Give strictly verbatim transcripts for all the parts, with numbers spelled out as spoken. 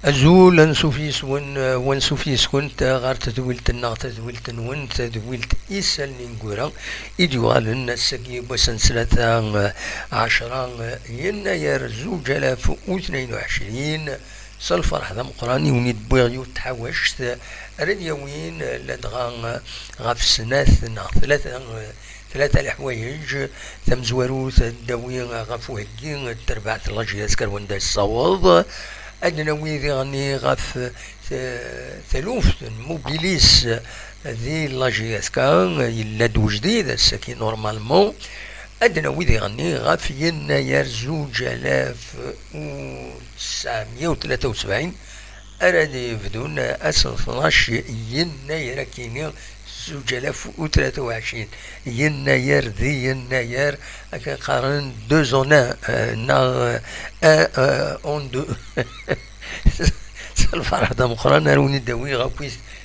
Azul, ansuf yis-wen, eh, wansuf yis-kent, eh, ɣer tedwilt-nneɣ, tadwilt-nwen, tadwilt Isallen Ineggura, i d-yuɣalen ass-agi n wass n ttlata, eh, ɛecra, eh, yennayer zuǧ alaf u tnayen u ɛecrin. S lferḥ d ameqqran i wen-id-wwiɣ yiwet tḥawact, eh, ara d-yawin, eh, ladɣa, eh, ɣef snat neɣ tlata, eh, tlata leḥwayeǧ. Tamezwarut, ad d-nawi ɣef uheggi n terbaɛt n la J S K ar wanda yessaweḍ. Ad d-nawi diɣenni ɣef, eh, taluft n Mobilis di la J S K, yella-d wejdid ass-agi normalement. Ad d-nawi diɣenni ɣef yennayer zuǧ alaf u tesɛemya u tlata u sebɛin, ara d-yebdun ass n tnac yennayer akini, zuǧ alaf u tlata u ɛecrin. Yennayer di yennayer, akken qqaren deux en un, euh, neɣ, euh, un, euh, en deux. S lferḥ d ameqqran ara wen-id-awiɣ akk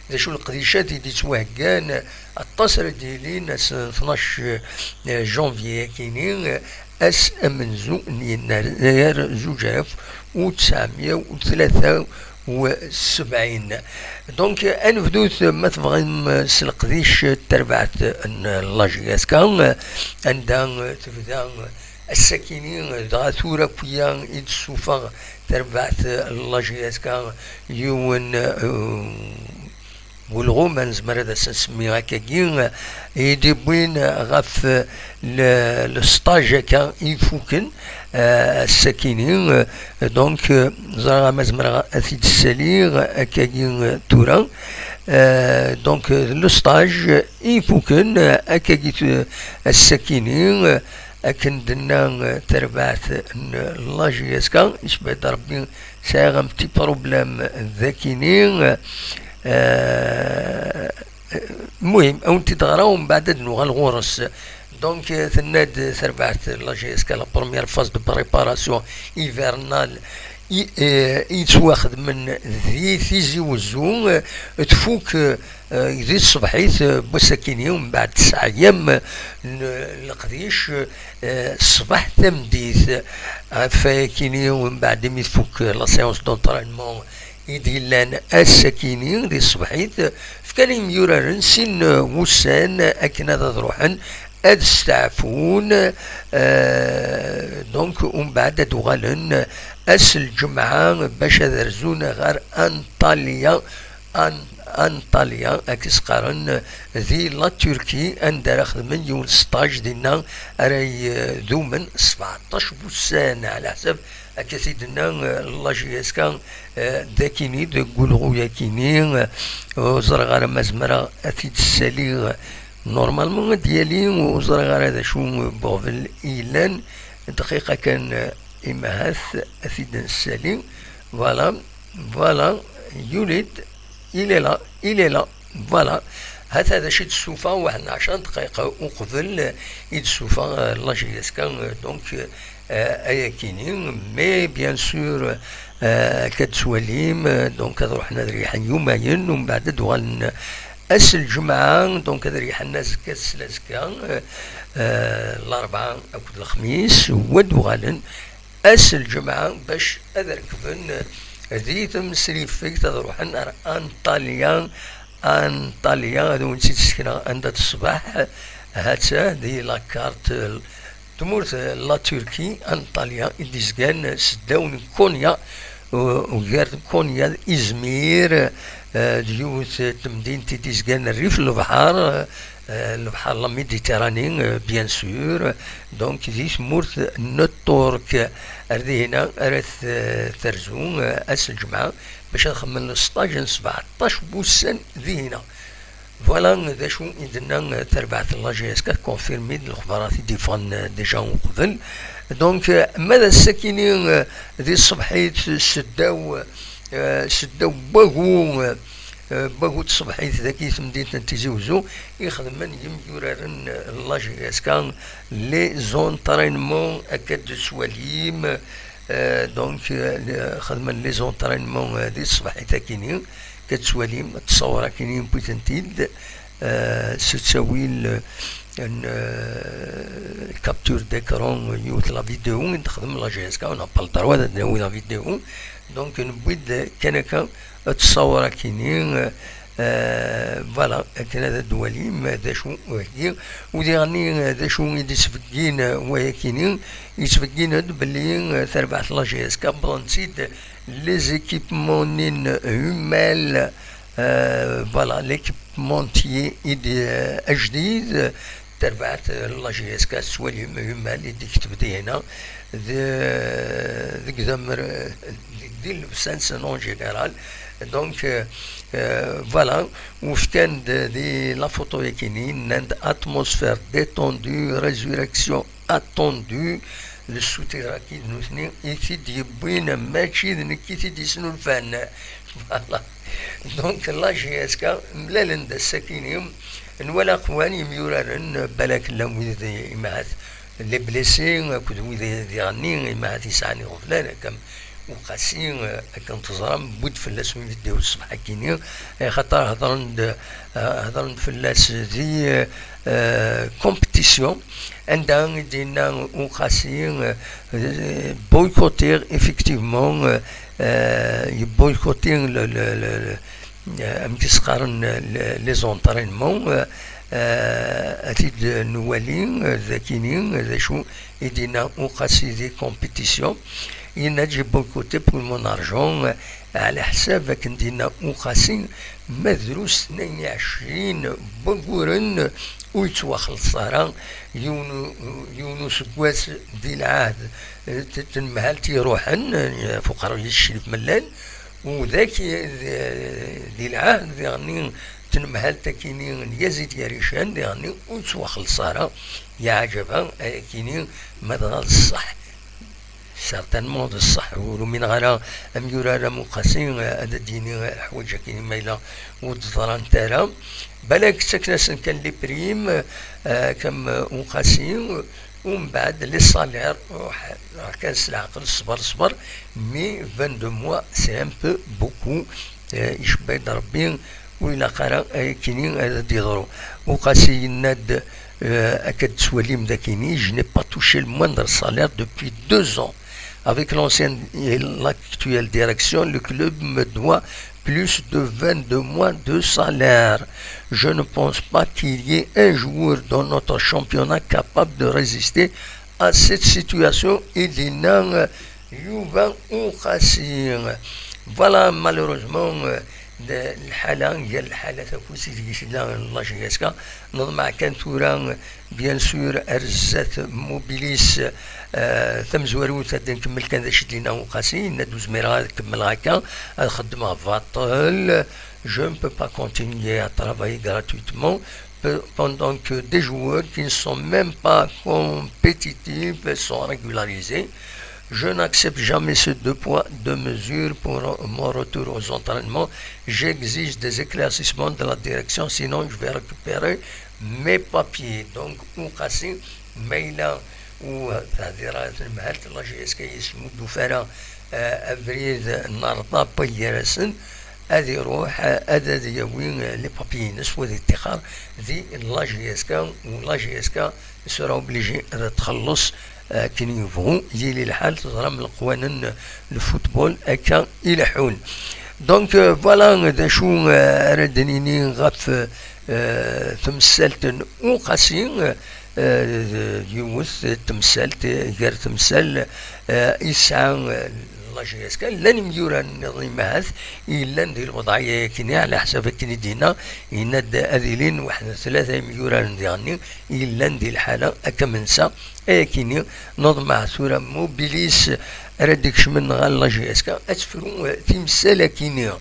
d acu leqdicat i d-yettwaheggan, aṭas ara d-yilin ass n tnac, euh, janvier akini, ass amenzu n yennayer zuǧ alaf u tesɛemya u tlata u sebɛin. Donc, ad nebdut, ma tebɣim, s leqdic n terbaɛt n la J S K, anda tebda ass-akini, dɣa tura akk-ya i d-tessufeɣ terbaɛt n la J S K yiwen, euh, ulɣu, ma nezmer ad as-nsemmi akkagi, i d-iwwin ɣef le, le stage akka ifuken, euh, ass-akini. Euh, donc, euh, ẓriɣ ma zemreɣ ad t-id-ssaliɣ akkagi, euh, tura. Euh, donc, euh, le stage ifuken, euh, akkagi, euh, ass-akini, euh, akken d-tenna, euh, terbaɛt n la J S K, yecba-d Rebbi, sɛiɣ un petit problème d akini, euh, المهم، ad wen-t-id-ɣreɣ, umbeɛd ad nuɣal ɣur-s. Donc, euh, tenna-d terbaɛt la J S K, la première phase de préparation hivernale i, euh, i yettwaxedmen di Tizi Wezzu, euh, tfuk, euh, di tṣebḥit, euh, n wass-akini, umbeɛd tesɛa ayyam n leqdic, euh, ṣṣbeḥ tameddit, ɣef wayakini, umbeɛd imi tfuk la séance d'entraînement i d-yellan ass-akini di tṣebḥit, fkan i yimyuraren sin wussan akken ad, ad ruḥen ad steɛfun, euh, donc umbeɛd ad uɣalen ass n lǧemɛa bac ad rzun ɣer Antalya, An-, Antalya, akken s-qqaren di la Turquie, anda ara xedmen yiwen stage dinna ara y-, dumen sbeɛṭac wussan, ɛla ḥsab akka t-id-tenna, euh, la J S K, euh, d akini, deg ulɣu-yakini, euh, ur ẓriɣ ara ma zemreɣ ad t-id-ssaliɣ. Normalement ad d-yali, ur ẓriɣ ara d acu n uɣbel i yellan. Dqiqa kan, euh, imahat ad t-id-nessali. Voilà, voilà, yuli-d, il est là, il est là. Voilà. Hata d acu i d-tessuffeɣ, waḥed n ɛecra dqayeq uqbel i d-tessuffeɣ, euh, la J S K, euh, donc, euh, ayakini, mais bien sûr, euh, akka d-tettwalim, euh, donc ad ruḥen ad reyḥen yumayen, umbeɛd ad d-uɣalen ass n lǧemɛa, donc ad reyḥen azekka s lazekka, euh, euh, larebɛa akked lexmis, u ad d-uɣalen ass n lǧemɛa bac ad rekben di temsrifegt, ad ruḥen ar Antalya. Antalya, ad wen-tt-id-sekneɣ anda d ṣṣbeḥ. Ha-tt-a di la carte, tmurt, la Turquie, Antalya i d-izgan seddaw n Konya, u-, ugar n Konya d Izmir, eh, d yiwet n temdint i d-izgan rrif n lebḥer, eh, lebḥer la Méditerranée, eh, bien sûr. Donc, di tmurt n Tturk, ar dihina ara t-, terzu, eh, ass n lǧemɛa, bac ad xemmen sṭaj n sbeɛṭac wussan dihina. Voilà d acu i d-tenna, eh, terbaɛt n la J S K, tkonfirmi-d lexbarat i d-yeffɣen, eh, déjà uqbel. Donc, eh, ma d ass-akini, eh, di tṣebḥit, seddaw, eh, seddaw n wagu, eh, eh, n wagu n tṣebḥit dagi i temdint n Tizi Uzzu, i xedmen yimyuraren, eh, n la J S K, les entraînements, akka d-tettwalim, eh, donc, eh, xedmen les entraînements, eh, di tṣebḥit akini, akka d-tettwalim, ttṣawar akini, wwit-tent-id, eh, s ttawil, eh, n, eh, capture d'écran, yiwet la vidéo i d-texdem la J S K, on n'a pas le droit ad nawi la vidéo, donc newwi-d kan akka ttṣawar akini, eh, voilà, akken ad d-walim d acu wagi. U diɣenni, eh, d acu i d-isbeggin, eh, wayakini? Yettbeggin-d belli, eh, tarbaɛt n la J S K wwḍen-tt-id les équipements n Hummel, eh, voilà, l'équipementier i d, eh, ajdid, tarbaɛt, eh, la J S K tettwalim Hummel i d-ikteb dihina, d-, deg idammer, eh, di llebsa-nsen en général. Donc, eh, eh, voilà, u fkan-d di la photo-yakini, nnan-d atmosphère détendue, résurrection attendue, d ssutir-agi d nutni i t-id-yewwin, mačči d nekk i t-id-yesnulfan. Voilà. Donc, la J S K mlalen-d ass-akini, nwala aqwan yemyuraren, balak llan wid i-, imahat les blessés, akked wid i-, diɣenni imahat yesɛan iɣeblan, akka am Uqasi, eh, akken teẓram, wwi-d fell-as une vidéo ṣṣbeḥ-agi-ni, eh, axaṭer hedren-d, eh, hedren-d fell-as di, eh, compétition, anda i d-yenna Uqasi, eh, eh, boycotter effectivement, eh, eh, yeboycotter le, le, le, le, eh, amek i s-qqaren, le, les entraînements, eh, eh, ad t-id-nwali, eh, d akini, eh, d acu i d-yenna Uqasi di compétition. Yenna-d: « J'ai boycotté pour mon argent, eh, ɛla ḥsab, akken d-yenna Uqasi, ma drus tnayen u ɛecrin n wagguren ur yettwaxelleṣ ara, yiwen u-, yiwen useggas di lɛahd, eh, t-, tenmehalt iruḥen, eh, ɣef uqerruy-is ccrib ma llan, u daki, eh, di lɛahd diɣenni tenmehalt akini n Yazid Yarican diɣenni ur yettwaxelleṣ ara. Yeɛǧeb-aɣ ayakini, ma dɣa d ṣṣeḥ. » Certainement d ṣṣeḥ, ur umineɣ ara amyurar am Uqasi, eh, ad d-yini leḥwayeǧ akini ma yella ur d-ḍrant ara. Balak ttaken-asen kan les primes, eh, comme, eh, Uqasi, umbeɛd les salaires, ruḥ, ruḥ kan s leɛqel, ṣber, ṣber, mais vingt-deux mois, c'est un peu beaucoup, eh, icebba-d Rebbi, ur ilaq ara ayakini ad d-yeḍru. Uqasi yenna-d, eh, akka d-tettwalim d akini: « Je n'ai pas touché le moindre salaire depuis deux ans. Avec l'ancienne et l'actuelle direction, le club me doit plus de vingt-deux mois de salaire. Je ne pense pas qu'il y ait un joueur dans notre championnat capable de résister à cette situation », i d-yenna, eh, Yuba Uqasi. Voilà, malheureusement, eh, d-, lḥala, gar lḥalat akk i deg tella la J S K. Neḍmeɛ kan tura, eh, bien sûr, ar zdat Mobilis, eh, tamezwarut, ad nkemmel kan d acu i d-yenna Uqasi, yenna-d: « Ur zmireɣ ad kemmleɣ akka, ad xeddmeɣ baṭel. Je ne peux pas continuer à travailler gratuitement pe-, pendant que des joueurs qui ne sont même pas compétitifs sont régularisés. » Je n'accepte jamais ce deux poids, deux mesures pour mon retour aux entraînements. J'exige des éclaircissements de la direction, sinon je vais récupérer mes papiers. Donc, Uqasi, ma yella ur teɛdir ara tnemhalt, la J S K yesmuduf ara, eh, abrid n rrḍa n wayyur gar-asen, ad iruḥ, eh, ad, ad yawi, eh, les papiers-ines, u ad iṭṭixer di la J S K, u la J S K sera obligée ad txelleṣ, eh, akken yebɣu yili lḥal, teẓram leqwanen n football akka ileḥḥun. Donc, eh, voilà d acu, eh, ara d-nini ɣef, eh, temsalt n Uqasi, eh, yiwet temsalt gar temsal, eh, yesɛa, eh, la J S K, llan imyura nniḍen imahat yellan di lwḍɛaya-yakini, ɛla ḥsab akken i d-yenna, yenna-d ad ilin waḥed n tlata imyura diɣenni yellan di lḥala akka mensa. Ayakini, neḍmeɛ tura Mobilis ara d-ikecmen ɣer la J S K, ad tefru, eh, timsal-akini.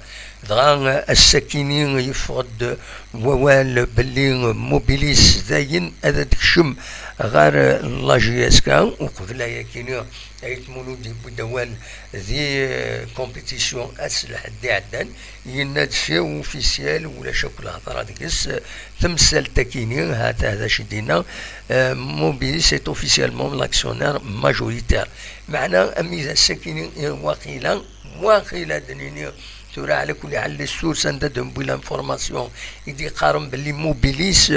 Dɣa, eh, ass-akini yeffeɣ-d wawal belli Mobilis dayen ad d-tekcem ɣer, eh, la J S K, uqbel ayakini Ayt Mulud yewwi-d awal di, eh, compétition ass n lḥedd iɛeddan, yenna-d c'est officiel, ulac akk lhedra deg-s, eh, temsalt-akini, ha-t-a d acu i d-yenna, eh, Mobilis est officiellement l'actionnaire majoritaire. Meɛna, ami d ass-akini, eh, waqila, waqila ad d-nini, tura ɛla kulli ḥal les sources anda d-newwi l'information i d-iqqaren belli Mobilis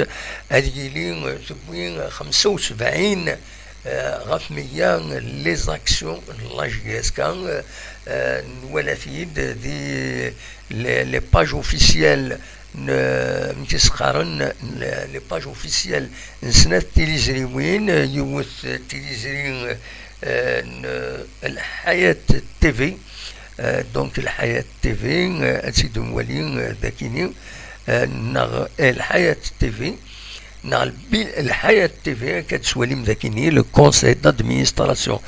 ad yili, eh, tewwi xemsa u sebɛin, eh, ɣef meyya les actions n la J S K, eh, eh, nwala-t-id di les, les pages officielles n, amek i s-qqaren, n, les pages officielles n snat tilizriwin, yiwet tilizri, eh, n Lḥayat T V, eh, donc Lḥayat T V, eh, ad tt-id-nwali, eh, dakini, eh, neɣ, eh, Lḥayat T V, neɣ lbi-, Lḥayat T V, akka ad twalim dakini, le conseil d'administration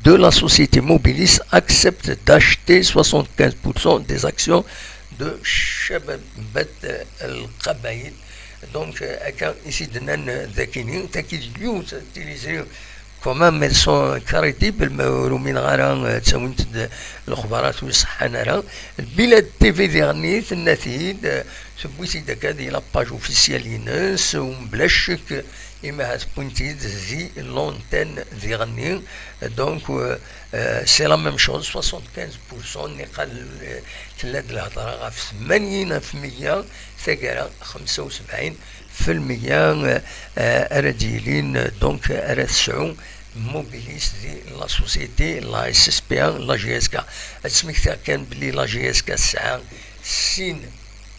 de la société Mobilis accepte d'acheter soixante-quinze pour cent des actions de Chababat El Qabaïl. Donc, euh, akka i s-id-nnan, euh, dakini, taki d yiwet tilizri, quand même, elles sont crédibles, ma ur umineɣ ara, euh, ttawint-d lexbarat ur iṣeḥḥan ara. Lbilad T V diɣenni tenna-t-id, euh, tewwi-t-id akka di la page officielle-ines, u mebla ccek, imahat wwin-t-id di l'antenne diɣenni. Donc, euh, euh, c'est la même chose, soixante-quinze pour cent, niqal, euh, tella-d lhedra ɣef tmanyin ɣef meyya, taggara xemsa u sebɛin fi lmeyya, euh, euh, ara d-yilin, donc, ara tesɛu Mobilis di la société, la S S P A, la J S K. Ad smektiɣ kan belli la J S K tesɛa sin,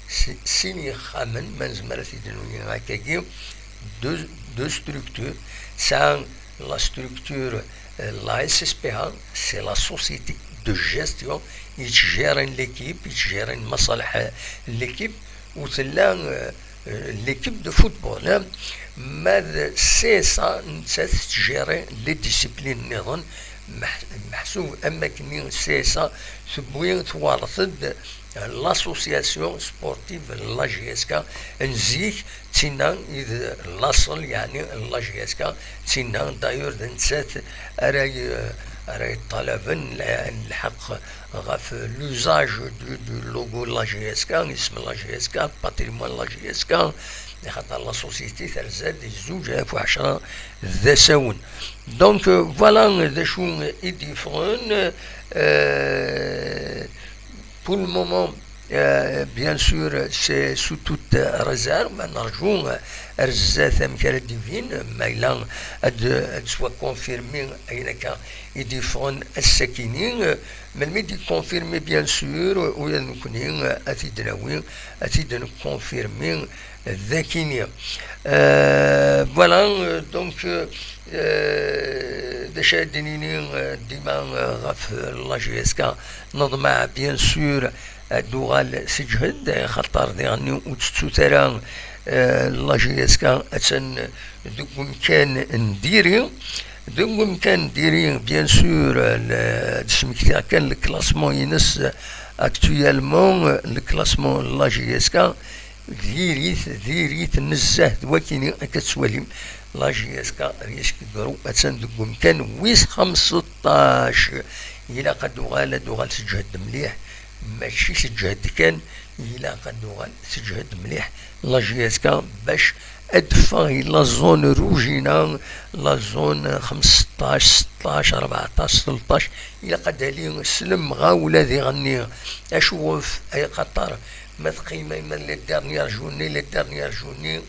si-, sin yexxamen, ma nezmer ad t-id-nuni akkagi, deux, deux structures. Tesɛa la structure, euh, la S S P A, c'est la société de gestion, yettjeren l'équipe, yettjeren maṣaleḥ, euh, l'équipe, u tella, euh, euh, l'équipe de football, hein. Ma d C S A, nettat tettjeren les disciplines nniḍen, meḥ-, meḥsub am wakken C S A tewwi, twarret-d, euh, l'association sportive n la J S K n zik, d tinna i d laṣel, yeɛni n la J S K, d tinna, d'ailleurs, d nettat ara y-, ara yeṭṭalaben l-, lḥeqq ɣef l'usage du, du logo n la J S K, isem n la J S K, patrimoine n la J S K, axaṭer la société terza-d i zzuǧ alaf u ɛecṛa d asawen. Donc, euh, voilà d acu i d-yeffɣen, euh, pour le moment, euh, bien sûr, c'est sous toute réserve, nerǧu, euh, ar zdat amek ara d-ibin, ma yella ad, ad d-yettwakonfirmi ayen akka i d-yeffɣen ass-akini, euh, melmi d-yekonfirmi, bien sûr, ula d nekkni, euh, ad t-id-nawi, ad t-id-nkonfirmi, dakini. Euh, voilà, euh, donc, euh, euh, d acu ara d-nini, euh, dima, euh, ɣef, euh, la J S K, neḍmeɛ, bien sûr, ad d-tuɣal teǧhed, axaṭer diɣenni ur tettut ara, euh, la J S K attan deg umkan n diri. Deg umkan n diri, bien sûr, euh, le, ad d-smektiɣ kan le classement-ines, euh, actuellement, euh, le classement n la J S K, Diri-t, diri-t nezzeh d wakini akka tettwalim. La J S K Risk Group attan deg umkan wis xemseṭṭac. Ilaq ad d-uɣal, ad d-uɣal teǧhed mliḥ, mačči teǧhed kan, ilaq ad d-uɣal teǧhed mliḥ la J S K bac ad d-teffeɣ i la zone rouge-ina, la zone xemseṭṭac, seṭṭac, rbeɛṭac, tleṭṭac. Ilaq ad d-ali s lemɣawla diɣenni. Acuɣef? Ay xaṭer ma teqqim ayma les dernières journées, les dernières journées,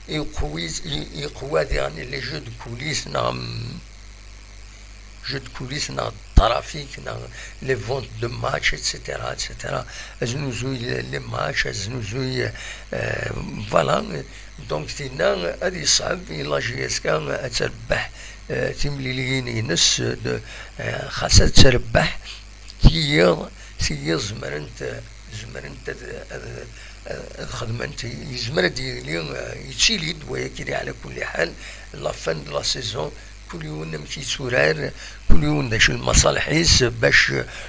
yeqwi, yeqwa diɣenni les jeux de coulisses neɣ jeux de coulisses neɣ trafic neɣ les ventes de matchs, et cetera, et cetera. Aznuzuy les matchs, aznuzuy, euh, voilà. Donc tinna ad yeṣɛeb i la J S K ad terbeḥ, euh, timliliyin-ines, de, euh, xas ad terbeḥ tiyiḍ, tiyiḍ zemrent, zemrent ad, ad, ad, ad xedment. Yezmer ad yili, euh, yettili-d wayagi ɛla kulli ḥal, la fin de la saison, kul yiwen amek yetturar, kul yiwen d acu lmaṣalḥ-is, bac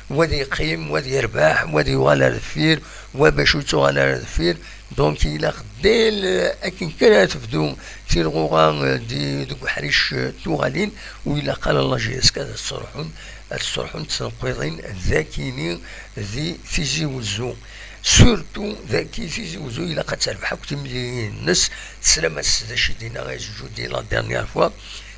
wa ad yeqqim, wa ad yerbeḥ, wa ad yuɣal ar deffir, wa bac ur yettuɣal ara deffir. Donc ilaq dès le, akken kan ara tebdu tilɣuɣa, euh, di, deg uḥric, euh, tuɣalin, ur ilaq ara la J S K ad tesruḥun, ad tesruḥun tsenqiḍin d akini di Tizi Wezzu. Surtout dagi Tizi Wezzu ilaq ad terbeḥ akk timliliyin-nnes. Teslam-as d acu i d-yenna Ayzujudi la dernière fois,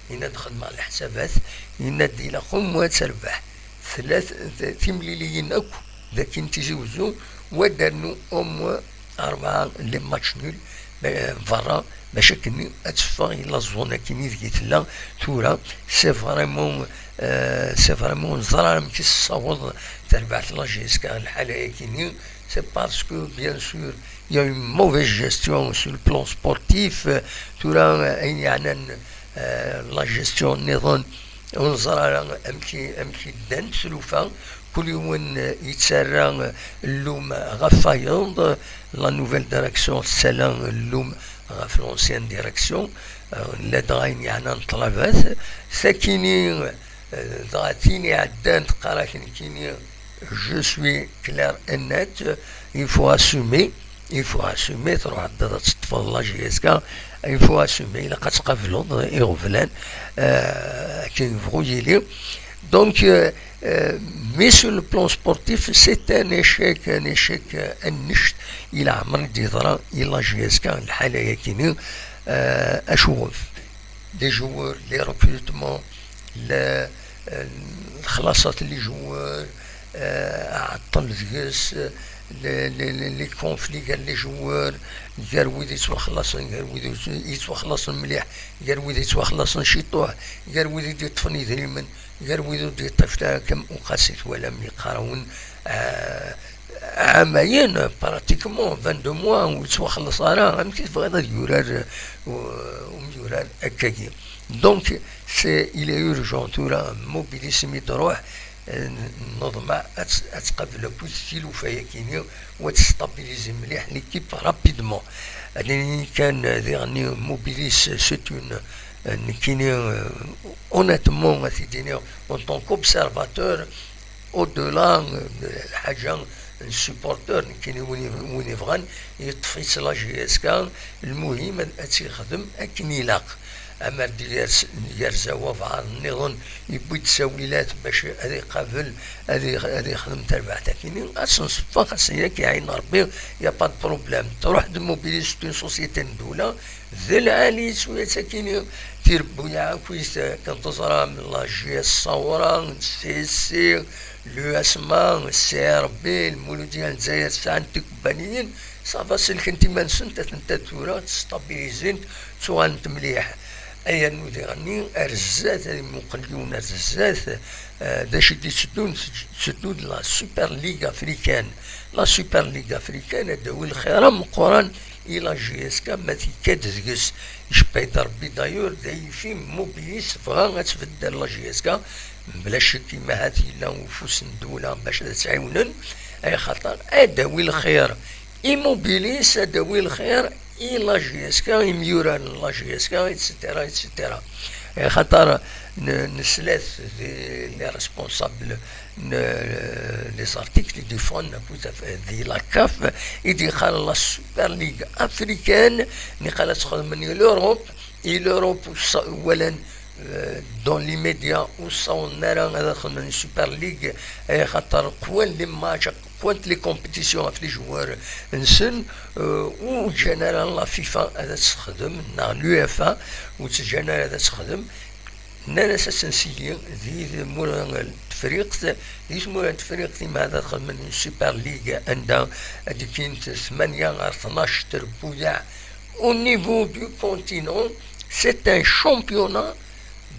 yenna-d xedmeɣ leḥsabat, yenna-d ilaq au moins ad terbeḥ tlata timliliyin akk dagi n Tizi Wezzu, wa ad d-ternu au moins rebɛa les matchs nuls, eh, berra, bac akken ad teffeɣ i la zone akken ideg i tella tura. C'est vraiment, euh, c'est vraiment, ur neẓri ara amek i tessaweḍ terbaɛt la J S K lḥala-agi-nni. C'est parce que, bien sûr, il y a une mauvaise gestion sur le plan sportif. Euh, tura, euh, ayen yeɛnan, euh, la gestion nniḍen, ur neẓri ara amek i, amek i ddant tlufa. Kul yiwen, euh, yettarra, euh, llum ɣef wayeḍ. La nouvelle direction tettarra llum ɣef l'ancienne direction. Euh, la dɣa ayen yeɛnan ṭṭlabat. Sakini, euh, dɣa tin iɛeddan teqqar-ak nekkini, je suis clair et net, il faut assumer, il faut assumer, truḥeḍ ad teṭṭfeḍ la J S K, il faut assumer, ilaq ad tqableḍ iɣeblan, euh, akken yebɣu yili. Donc, euh, euh, mais sur le plan sportif, c'est un échec, un échec, euh, annect i leɛmer i d-yeḍra i la J S K lḥala-agi-nni, euh, acuɣef? Les joueurs, les recrutements, le, euh, lexlaṣat n les joueurs, euh, ɛeṭṭel deg-s, les, les, les, les conflits gar les joueurs, gar wid yettwaxlaṣen, gar wid ur yettwaxlaṣen mliḥ, gar wid yettwaxlaṣen ciṭuḥ, gar wid i d-yeṭṭfen idrimen, gar wid ur d-yeṭṭif ara, comme uqasi twalam yeqqar-awen, euh, ɛamayen, pratiquement vingt-deux mois, ur yettwaxelleṣ ara, amek i tebɣiḍ ad yurar, uh, umyurar akkagi? Donc, c'est, il est urgent tura Mobilis mi d-ruḥ, euh, neḍmeɛ ad t-, ad tqabel akkit tilufa-yagi-nni, u ad testabilizi mliḥ l'équipe rapidement. Ad nini kan, euh, diɣenni Mobilis, c'est une, euh, nekkini, euh, honnêtement, ad t-id-iniɣ, en tant qu'observateur, au-delà, euh, de lḥaǧa n supporter, nekkini win i-, win ibɣan, yeṭṭef-itt la J S K, lmuhim ad, ad tt-yexdem akken ilaq. Amer d-yers-, yerza wabɛaḍ nniḍen, yewwi-d ttawilat bac ad iqabel, ad ix-, ad ixdem tarbaɛt akini, ad s-nṣeffer, xas yak iɛin Rebbi, y a pas de problème. Truḥ-d Mobilis, c'est une société n ddula, d lɛali yettwayat akini, tirebbuyaɛ akkit, kan teẓram, la J S Sawra, C S C, l'U S M A, C R B, Lmuludiya n Lezzayer sɛant tikubbaniyin, ça va, sellkent iman-nsent, atent-a tura, stabilizent, ttuɣalent mliḥ. Ay rnu diɣenni, ar zdat, ad imuqel yiwen ar zdat, eh, d acu i d-itteddun, tetteddu-d la Super Ligue Africaine. La Super Ligue Africaine, ad d-tawi lxir ameqqran i la J S K, ma tikka-d deg-s. Icebbeḥ-it Rebbi, d'ailleurs, d ayfi Mobilis tebɣa ad tbeddel la J S K, mebla ccek, imahat yella ufus n ddula bac ad tt-ɛiwnen, ay xaṭer ad d-tawi lxir i Mobilis, ad d-tawi lxir i la J S K, imyurar n la J S K, et cetera, et cetera. Axaṭer n- neslat di les responsables n les articles i d-yeffɣen akked di la CAF, i d-yeqqaren la Super League africaine, niqal ad tt-xedmen i l'Europe, i l'Europe ur s- walan, euh, dans les médias ur ssawḍen ara ad xedmen Super League, axaṭer qwan les matchs, qwant les compétitions ɣef les joueurs nsen, euh, ur ǧǧan ara la FIFA ad tt-texdem, neɣ l'UEFA ur tt-ǧǧan ara ad tt-texdem. Nnan-as ad tt-nseggi di tmura n Tefriqt, di tmura n Tefriqt imi ad xedmen une Super League anda ad d-kkint tmanya ɣer tnac trebbuyaɛ. Au niveau du continent, c'est un championnat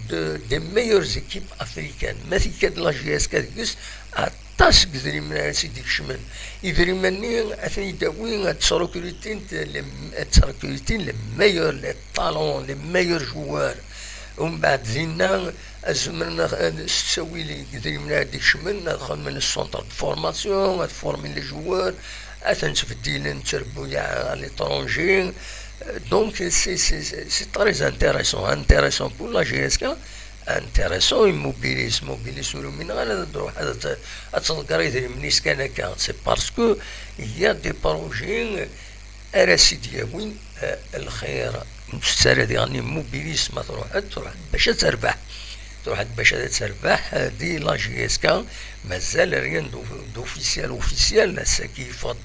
de, des meilleures équipes africaines. Ma tekka-d la J S K deg-s, aṭas n yedrimen ara s-id-ikecmen. Idrimen-nni ad ten-id-awi, ad ttrekrutin les, ad ttrekrutin les meilleurs, les talents, les meilleurs joueurs. Umbeɛd dinna ad zemren ad, ad s ttawil i yedrimen ara d-ikecmen, ad xedmen centre de formation, ad formen les joueurs, ad ten-ttbeddilen, tterbuyaɛ à l'étranger. Donc, c'est, c'est, c'est très intéressant, intéressant pour la J S K, intéressant i Mobilis. Mobilis ur umineɣ ara ad truḥ ad, ad tḍegger idrimen-is kan akka. C'est parce que il y a des projets ara s-id-yawin, eh, lxir. Ur nettett ara diɣen Mobilis ma truḥ-d, truḥ-d bac ad terbeḥ. Truḥ-d bac ad terbeḥ, eh, di la J S K, mazal rien d'of-, d'officiel, officiel. Ass-agi yeffeɣ-d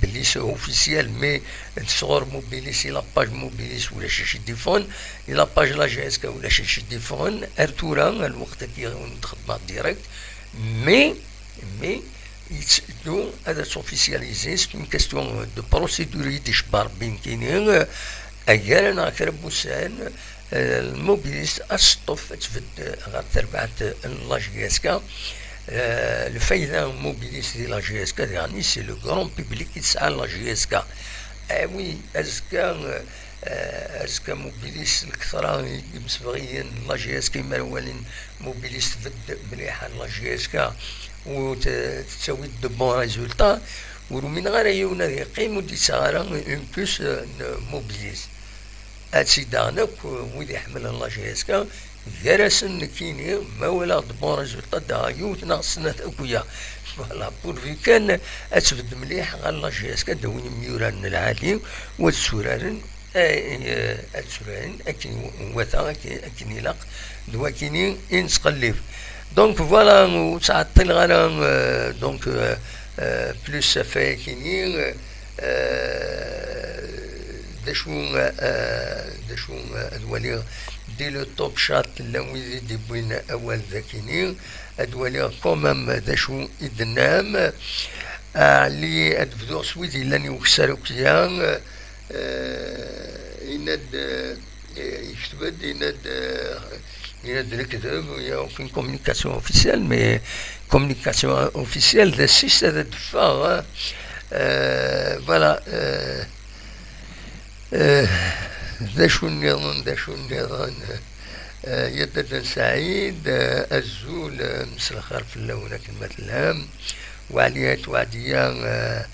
belli c'est officiel, mais sɣur Mobilis, i la page Mobilis ulac acu i d-iffɣen, i la page la J S K ulac acu i d-iffɣen. Ar tura, ar lweqt-agi ur d-xeddmeɣ direct, mais, mais yetteddu ad tt-officialiser, c'est une question de procédure i d-icebba Rebbi nekkini, eh, agar-a neɣ kra n wussan, eh, Mobilis ad teṭṭef ad tbedd ɣer terbaɛt n la J S K. Eh, lfayda n Mobilis di la J S K, diɣen, c'est le grand public i tesɛa la J S K. Ah oui, azekka, eh, azekka Mobilis, lketṛa n yimsebɣiyen n la J S K, mi ara walin Mobilis tbedd mliḥ la J S K, u t-, tettawi-d de bons résultats, ur umineɣ ara yiwen ad yeqqim ur d-yettaɣ ara une puce, eh, n Mobilis. Ad tt-id-aɣen akk, eh, wid iḥemmlen la J S K, gar-asen nekkini, ma walaɣ de bons résultats, ad d-aɣeɣ yiwet neɣ snat akk-ya. Voilà, pourvu kan ad tbedd mliḥ ɣer la J S K, ad d-awin imyurar n lɛali, u ad tturaren, eh, eh, ad tturaren akken iwata, akken, akken ilaq, d wakini i nettqellib. Donc voilà, ur ttɛeṭṭileɣ ara, eh, donc, eh, eh, plus ɣef wayakini, eh, eh, d acu, eh, d acu, eh, ad waliɣ di le top chat, llan wid i d-iwwin awal dakini, ad waliɣ quand même d acu i d-tennam. Eh, Ɛli, ad bduɣ s wid yellan i ukessar akk-ya, eh, yenna-d, eh, yekteb-d, yenna-d, eh, yenna-d lekdeb, il y a aucune communication officielle, mais communication officielle d asist ad d-teffeɣ, eh, voilà, eh, eh, d acu nniḍen, d acu nniḍen, eh, ya Dada n Saɛid, eh, azul, eh, mselxir fell-awen akken ma tellam, Waɛli At Waɛdiya, eh,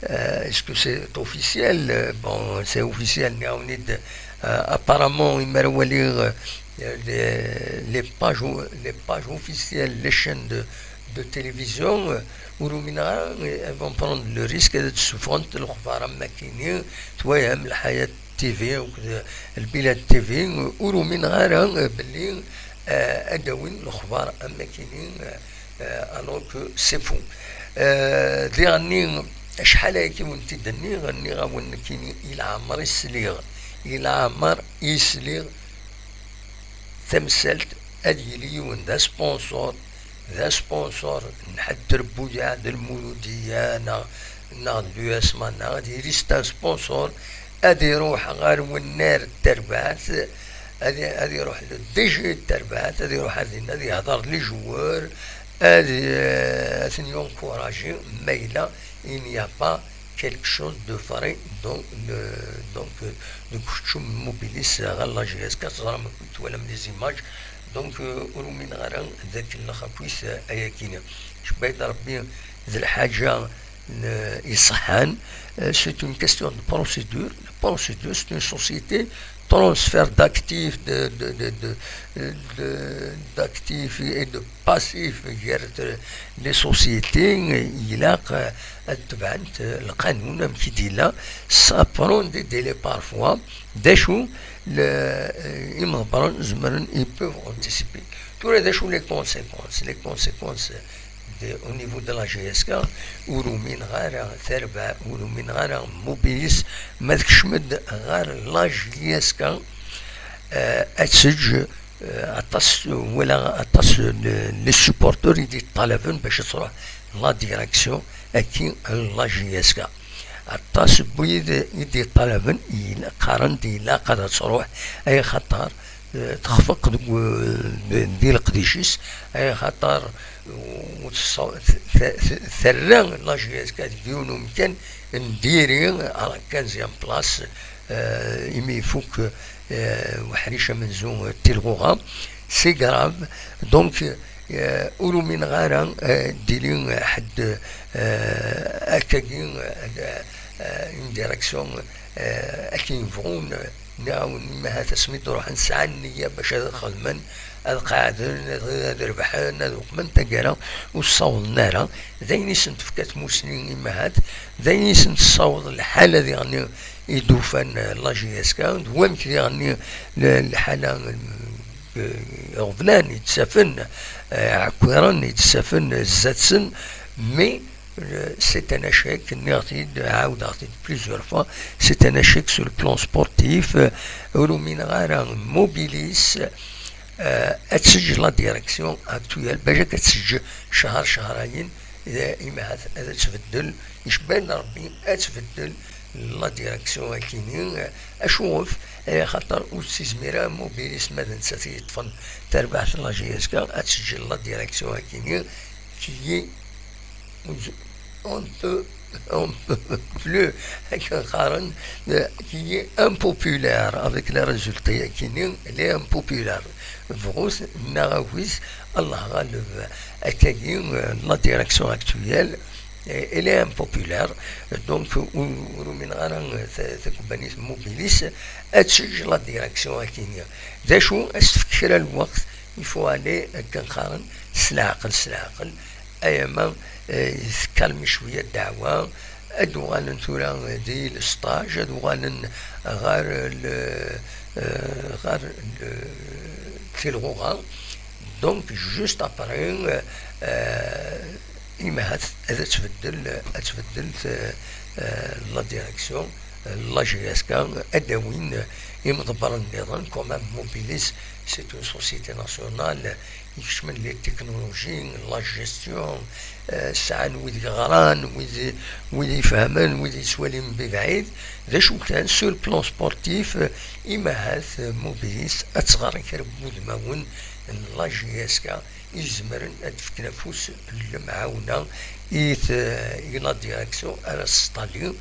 eh, est-ce que c'est officiel? Eh, bon, c'est officiel, nniɣ-awen-id, eh, apparemment, imi ara waliɣ, eh, les, les pages, les pages officielles, les chaînes de, de télévision, eh, ur umineɣ ara, eh, elles vont prendre le risque ad d-ssufɣent lexbar am wakkini, twayam Lḥayat T V akked Lbilad T V, ur umineɣ ara, eh, belli, eh, ad d-awin lexbar am wakkini, eh, eh, alors que c'est faux. Eh, diɣenni, acḥal ayagi i wen-t-id-nniɣ, nniɣ-awen nekkini i leɛmer i sliɣ, i leɛmer i sliɣ tamsalt ad yili yiwen d asponsor, d asponsor n ḥedd trebbuyaɛ d lmuludiya neɣ, neɣ d l'U S M A, neɣ ad yili c'est un sponsor, ad iruḥ ɣer wennar n terbaɛt, ad, ad iruḥ le D G n terbaɛt, ad iruḥ ar dinna ad yehder les joueurs, ad, eh, ad ten-yencourager, ma yella il n'y a pas quelque chose de vrai dans le, donc, euh, deg ukeččum n Mobilis ɣer la J S K, teẓram akk, twalam les images, donc, euh, ur umineɣ ara d akellex akkit, euh, ayakini. Cebba-yi-d Rebbi d lḥaǧa, iṣeḥḥan. Euh, c'est une question de procédure. La procédure, c'est une société, transfert d'actifs, de, de, de, de, de, d'actifs et de passifs, gar les sociétés, ilaq ad tebɛent lqanun amek i d-yella, ça prend des délais parfois. D acu, le, imḍebbren zemren, ils peuvent anticiper. Tura d acu les conséquences? Les conséquences de, au niveau de la J S K, ur umineɣ ara tarbaɛt, ur umineɣ ara Mobilis, ma tkecm-d ɣer la J S K, euh, ad teǧǧ, euh, aṭas, wala aṭas n les supporters i d-yeṭṭalaben bac ad truḥ la direction-agi n la J S K. Aṭas n wid i d-yeṭṭalaben, qqaren-d ilaq ad truḥ, ay xaṭer, eh, texfeq deg, eh, di leqdic-is, ay xaṭer, eh, terra la J S K deg yiwen umkan n diri à la quinzième place, eh, imi ifuk, eh, uḥric amenzu, eh, tilɣuɣa. C'est grave. Donc, eh, ur umineɣ ara, eh, d-yili, eh, ḥedd, eh, akkagi, eh, eh, une direction, eh, akken bɣun, eh, nniɣ-awen, imahat asmi d-ruḥen sɛan nniya bac ad xedmen, ad qeɛden, ad, ad rebḥen, ad uqmen taggara, ur ssawḍen ara. D ayen i sen-tefka tmusni imahat, d ayen i sen-tessaweḍ lḥala diɣen i d-ufan, eh, la J S K, d wamek diɣen l-, lḥala, eh, iɣeblan i d-safen, eh, iɛekkiren i d-safen zdat-sen, mais, eh, c'est un échec, nniɣ-t-id, ɛawdeɣ-t-id plusieurs fois, c'est un échec sur le plan sportif, eh, ur umineɣ ara Mobilis, eh, ad teǧǧ la direction actuelle, bac ad teǧǧ ccher, cchrayen, eh, imahat ad tbeddel, icebban Rebbi ad tbeddel la direction akini. Acuɣef? Eh, xaṭer ur ttizmir ara Mobilis ma d nettat i yeṭṭfen tarbaɛt n la J S K, ad teǧǧ la direction akini, qui est, on ne peut, on ne peut plus, akken qqaren, eh, qui est impopulaire avec les résultats akini, elle est impopulaire. Bɣut neɣ agit, Allah ɣaleb, akkagi, eh, la direction actuelle, eh, elle est impopulaire. Donc, ur, ur umineɣ ara, eh, ta-, takebbanit Mobilis ad teǧǧ la direction akini. D acu, ad s-tefk kra n lweqt, il faut aller, akken qqaren, s leɛqel, s leɛqel. Ayama, eh, tkalmi cwiya ddeɛwa, ad uɣalen tura di le stage, ad uɣalen ɣer le, eh, ɣer le, tilɣuɣa. Donc, juste après, eh, imahat ad tbeddel, ad tbeddel, eh, la direction, eh, la J S K, ad d-awin imḍebbren nniḍen, quand même Mobilis, c'est une société nationale, ikecmen les technologies, la gestion, eh, sɛan wid yeɣran, wid, wid ifehmen, wid yettwalin mebɛid. D acu kan, sur le plan sportif, eh, imahat, eh, Mobilis ad tɣer kra n wudmawen n la J S K izemren ad d-fken afus n lemɛawna i t-, i la direction ara s-tali.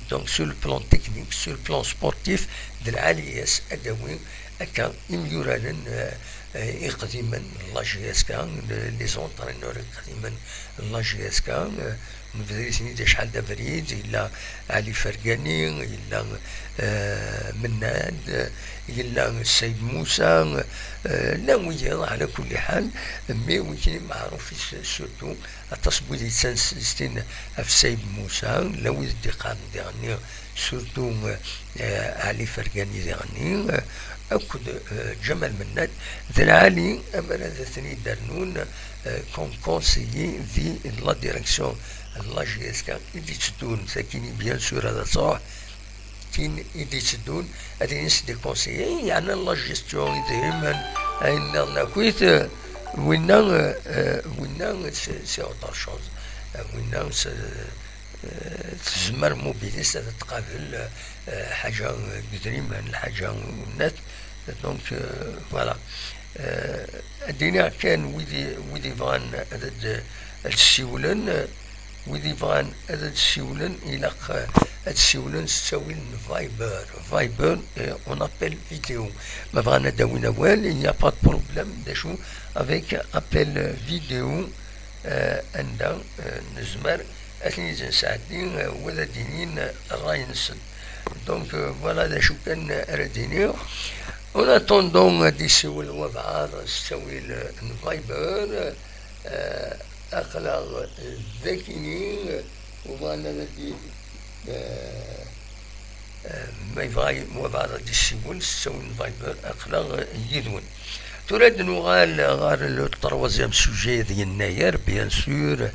Donc, sur le plan technique, sur le plan sportif, d lɛali-as ad d-awi akka imyuraren, eh, eh, iqdimen n la J S K, le-, les entraîneurs iqdimen n la J S K, eh, nebder-iten-id acḥal d abrid, yella Ɛli Fergani, yella, eh, Mennad, eh, yella Saïd Moussa, eh, llan wiyaḍ, ɛla kulli ḥal, mais wigi meɛruf surtout, aṭas n wid yettnessistin ɣef Saïd Moussa, llan wid d-iqqaren diɣenni, surtout, eh, Ɛli Fergani diɣenni, eh, akked, eh, Ǧamal Mennad, d lɛali amar ad ten-id-rnun, eh, comme conseiller di la direction n la J S K i d-itteddun, sakini bien sûr ad truḥ, tin i d-itteddun, ad inin c'est des conseillers, yeɛnan la gestion, idrimen, ayen nniḍen akk-it, eh, winna, eh, eh, winna c'est, c'est autre chose. Eh, winna c'est, eh, tezmer Mobilis ad tqabel, eh, ḥaǧa n yidrimen, lḥaǧa n unat. Donc, eh, voilà. Eh, ad d-iniɣ kan wid i, wid ibɣan ad d-, ad d-ssiwlen, eh, wid ibɣan ad d-ssiwlen, ilaq, eh, ad ssiwlen s ttawil n Viber. Viber, eh, on appel vidéo. Ma bɣan ad d-awin awal, il n'y a pas de problème. D acu, avec appel vidéo, eh, anda, eh, nezmer Ad ten-id-nesɛeddi, eh, u ad d-inin ṛṛay-nsen. Donc, eh, voilà d acu kan ara d-iniɣ. En attendant, ad d-isiwel wabɛaḍ s ttawil, eh, n Viber, eh, aql-aɣ, eh, d akini, eh, u bɣan ad d-, eh, eh, ma yebɣa wabɛaḍ ad d-isiwel s ttawil n Viber, aql-aɣ, eh, yid-wen. Tura ad nuɣal ɣer le troisième sujet d yennayer, bien sûr,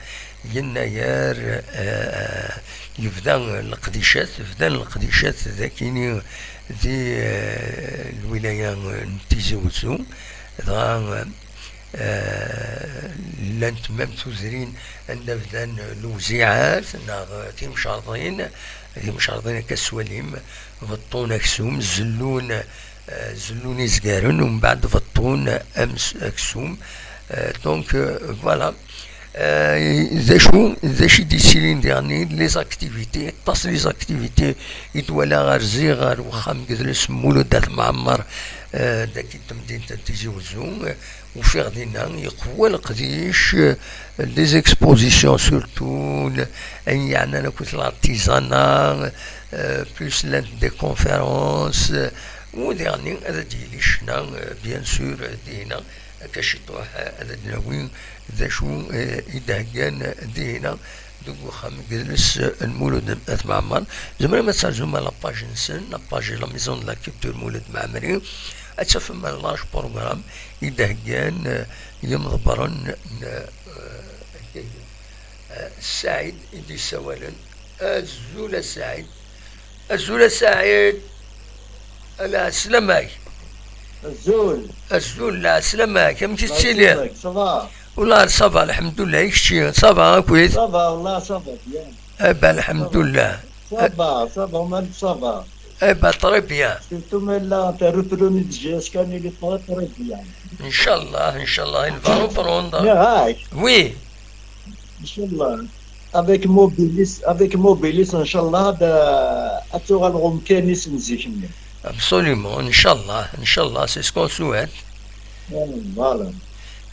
yennayer, eh, yebda leqdicat, bdan leqdicat d akini di, eh, lwilaya n Tizi Wezzu, dɣa, eh, llant même tudrin anda bdan lewziɛat neɣ timcerḍin, timcerḍin akka s walim, beṭṭun aksum, zellun, eh, zellun izgaren, umbeɛd beṭṭun ams-, aksum. Eh, donc, eh, voilà. Eh, d acu, d acu i d-yessilin diɣen, les activités, aṭas les activités i d-walaɣ ar ziɣ ɣer wexxam n yidles Mulud At Mɛemmer, eh, dagi n temdint n Tizi Wezzu, eh, ufiɣ dinna yeqwa leqdic, eh, les expositions surtout, ayen yeɛnan akk l'artisanat, eh, plus llant des conférences, eh, u diɣen ad d-yili ccna, eh, bien sûr, eh, dinna. Akka ciṭuḥ, eh, ad d-nawi d acu, eh, i d-heggan dihina deg uxxam n yidles, eh, n Mulud At Mɛemmer. Tzemrem ad terzum la page-nsen, la page de la Maison de la Culture Mulud Mɛemmri. Ad tafem large programme i d-heggan, eh, yimḍebbren n, eh, eh, Saɛid i d-yessawalen. Azul a Saɛid. Azul a Saɛid. Lɛeslama-k. Azul. Azul, lɛeslama-k. Amek i tettiliḍ? Lɛeslama-k, ça va? Ula ça va, lḥemdullah. I kečči, ça va akkit? Ça va, wallah, ça va bien. Eh ben, lḥemdullah. Ça va, ça va, man, ça va. Eh ben, très bien. Surtout maintenant, t'as repris une J S K, il est très, très bien. Inchallah, inchallah, il va reprendre. Oui. Inchallah. Avec Mobilis, avec Mobilis, inchallah, ad, ad tuɣal ɣer umkan-is n zik-nni. Absolument, inchallah, inchallah, c'est ce qu'on souhaite. Voilà.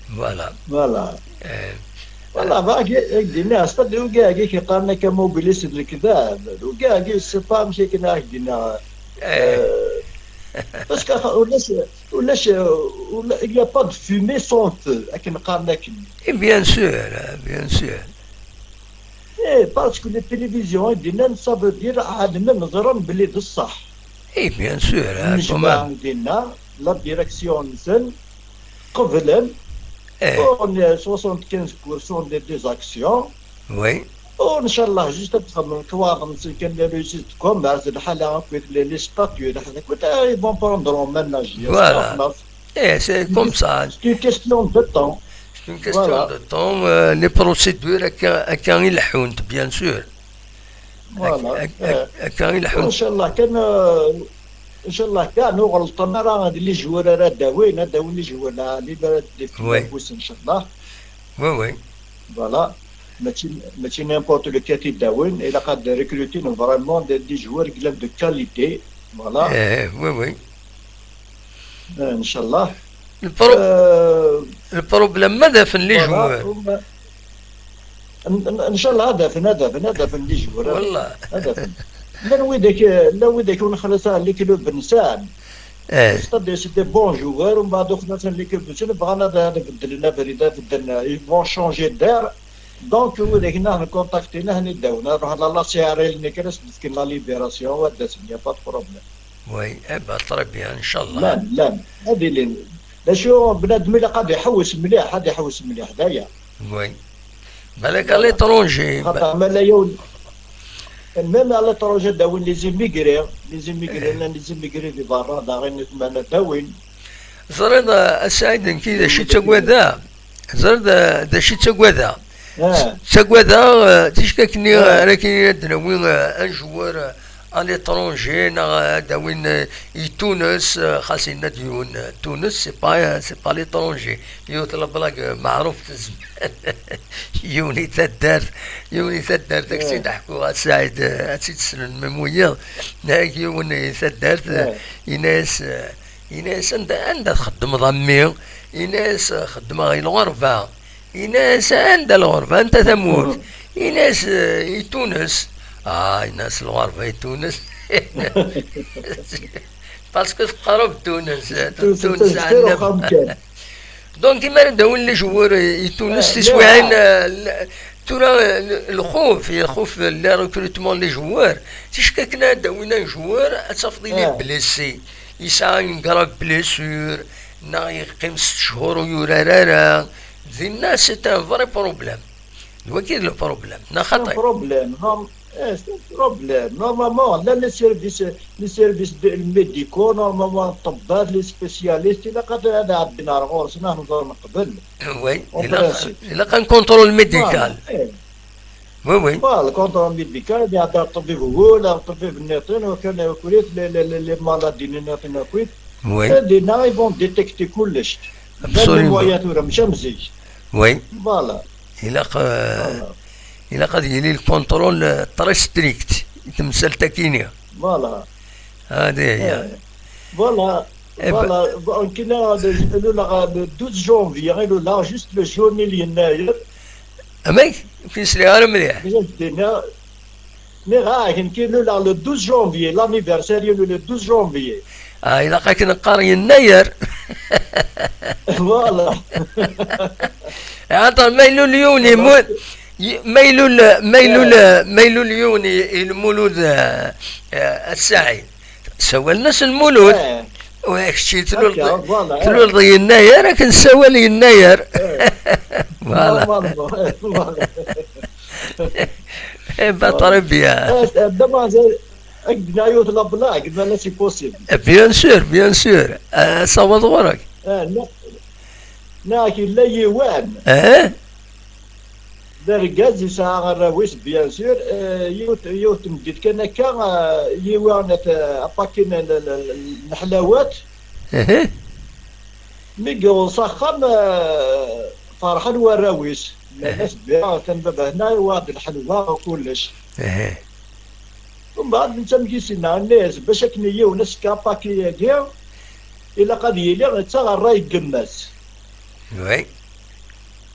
Voilà. Voilà. Eh, voilà, bɣiɣ ad k-d-iniɣ, c'est-à-dire, wigi-agi i k-yeqqaren akka Mobilis d lekdab, wigi-agi, c'est pas amek akken ara k-d-iniɣ. Eh. Euh, parce que ulac, ulac, ula-, il n'y a pas de fumée sans feu, akken qqaren akken. Et bien sûr, hein, bien sûr. Eh, parce que les télévisions i d-nnan, ça veut dire ɛelmen, ẓran belli d ṣṣeḥ. Et bien sûr, hein, quand même. Nnejmaɛ i d-nnan, la direction-nsen, qeblen, eh, on est soixante-quinze pour cent des, des actions. Oui. U nchallah, juste ad txedmem lekwaɣeḍ-nsen kan, les registres de commerce, lḥala akked les, les statuts, lḥala akked, eh, ils vont prendre en main la J S K. Voilà. Eh, c'est comme ça. C'est une question de temps. C'est une question de temps. Euh, les procédures, akka, akka i leḥḥunt, bien sûr. Voilà. Akka, akka, akka i leḥḥunt. Inchallah, kan, euh, inchallah, kan ur ɣelṭen ara d les joueurs ara d-awin, ad d-awin les joueurs, la, les ara d-, oui, afus, inchallah. Oui, oui. Voilà. Mačči, mačči n'importe lequel i d-awin, ilaq ad recruter vraiment des, des joueurs qui ont de qualité. Voilà. Eh, oui, oui. Eh, inchallah. Le pro-, euh, le problème, ma d-afen les joueurs. Voilà, um, n-, n-, inchallah, ad afen, ad afen, ad afen les joueurs. Wallah. Ad afen. Llan widak, llan widak ur nexlis ara les clubs-nsen. Eh. C'est-à-dire, c'est des bons joueurs, umbeɛd uxen-asen les clubs-nsen, bɣan ad, ad beddlen abrid, ad beddlen, ils vont changer d'air. Donc, widak-nni ad nkontakti, ad ten-id-awin, ad ruḥen la, la C R L-nni kan, ad sen-d-fken la libération, ad d-asen, y a pas de problème. Oui, eh ben, très bien, inchallah. Llan, llan. Ad ilin. D acu, bnadem ilaq ad iḥewwes mliḥ, ad iḥewwes mliḥ, d aya. Oui. Balak à l'étranger. Xaṭer ma la yiwen, même à l'étranger, ad d-awin les immigrés, les immigrés, llan les immigrés di berra, daɣen i tman ad d-awin. Ẓriḍ, a Saɛid, nekk d acu i ttagadeɣ? Ẓriḍ, eh, d acu i ttagadeɣ? Ah. Ttagadeɣ, eh, ticki akkenni, ah, ara k-inin ad d-nawi, eh, un joueur, eh, à l'étranger, neɣ, eh, ad d-awin, eh, i Tunes, eh, xas yenna-d yiwen, eh, Tunes, c'est pas, eh, c'est pas l'étranger. Yiwet la blague, eh, meɛruf tezmer. Yiwen i taddart, yiwen i taddart, ad k-tt-id-ḥkuɣ, a Saɛid, eh, ad tt-id-slen, même wiyaḍ. Nag yiwen i taddart, eh, yenna-yas, eh, Yenna-yas, "Anda, anda txeddmeḍ a mmi?" Yenna-yas, "Xeddmeɣ i lɣerba." Yenna-yas, "Anda lɣerba? Anta tamurt?" Ini-as, eh, i Tunes. Ah, ini-as lɣerba i Tunes. Parce que teqreb Tunes, eh, Tunes, Tunes Tunes, ɛennam. Uxxam kan. Donc, imi ara d-awin les joueurs i Tunes, eh, tiswiɛin, eh, l-, tura, eh, lxuf, lxuf, le recrutement les joueurs. Ticki akken ara d-awin un joueur, ad tafeḍ il est blessé. Yesɛa une grave blessure, neɣ yeqqim sett cchur ur yurar ara. Dinna, c'est un vrai problème. D wagi i d le problème, neɣ xaṭi? C'est un problème, non, eh, c'est un problème. Normalement, llan les services, les services de, médicaux, normalement, ṭṭebbat, les spécialistes, ilaq ad, ad ɛeddin ar ɣur-sen, ad nẓer neqbel. Oui, en ilaq, principe. Ilaq un contrôle médical. Voilà, eh. Oui, oui. Voilà, le contrôle médical, ad iɛeddi ar ṭṭbib wul, ar ṭṭbib nniḍen, wakken akk, les, les, les, les maladies nniḍen akk. Oui. Eh, dinna, ils vont détecter kullec. Absolument. Llan les moyens tura, mačči am zik. Oui. Voilà. Ilaq, euh, voilà. Ilaq ad yili le contrôle, euh, très strict i temsalt-akini. Voilà. Hadi, ya. Eh, voilà. Eh, voilà. Bon, kina, le, le, le douze janvier, le, là, juste le jour n yennayer. Amek? Ur k-nesliɣ ara mliḥ. Déjà, je dis, mais, mais, ah, kina, le, là, le douze janvier, l'anniversaire, le, le douze janvier. Ah, ilaq ad k-neqqar yennayer. Voilà. Axaṭer ma ilul yiwen, parce que, y-, ma ilul, ma ilul, eh, ma ilul yiwen i, i Lmulud, eh, eh, a Saɛid, sawalen-as Lmulud. Eh. Wa kečči tlul-, akka, voilà, eh, tluleḍ yennayer, akken sawal yennayer. Eh. Voilà. Normalement, eh, voilà. Eh ben, très bien. Eh, eh, d'abord, eh, Ak d-nniɣ yiwet la blague, ma la c'est possible. Eh, bien sûr, bien sûr. Eh, sawaḍ ɣur-k. Eh, na-, nak yella yiwen. Eh? D argaz yesɛa arraw-is, bien sûr. Eh, yiwet, yiwet tmeddit kan akka, eh, yiwi apaki n, n, n, n leḥlawat. Eh? Mi yewweḍ s axxam, eh, ferḥen warraw-is. Nnan-as, eh, baba-tneɣ, atan baba-tneɣ, yewweḍ-d lḥelwa, kullec. Eh. Umbeɛd netta amek i s-yenna, yenna-yas, bac akken i yiwen ad s-fkeɣ apaki-agi, ilaq ad yili yettaɣ ṛṛay n yemma-s. Oui.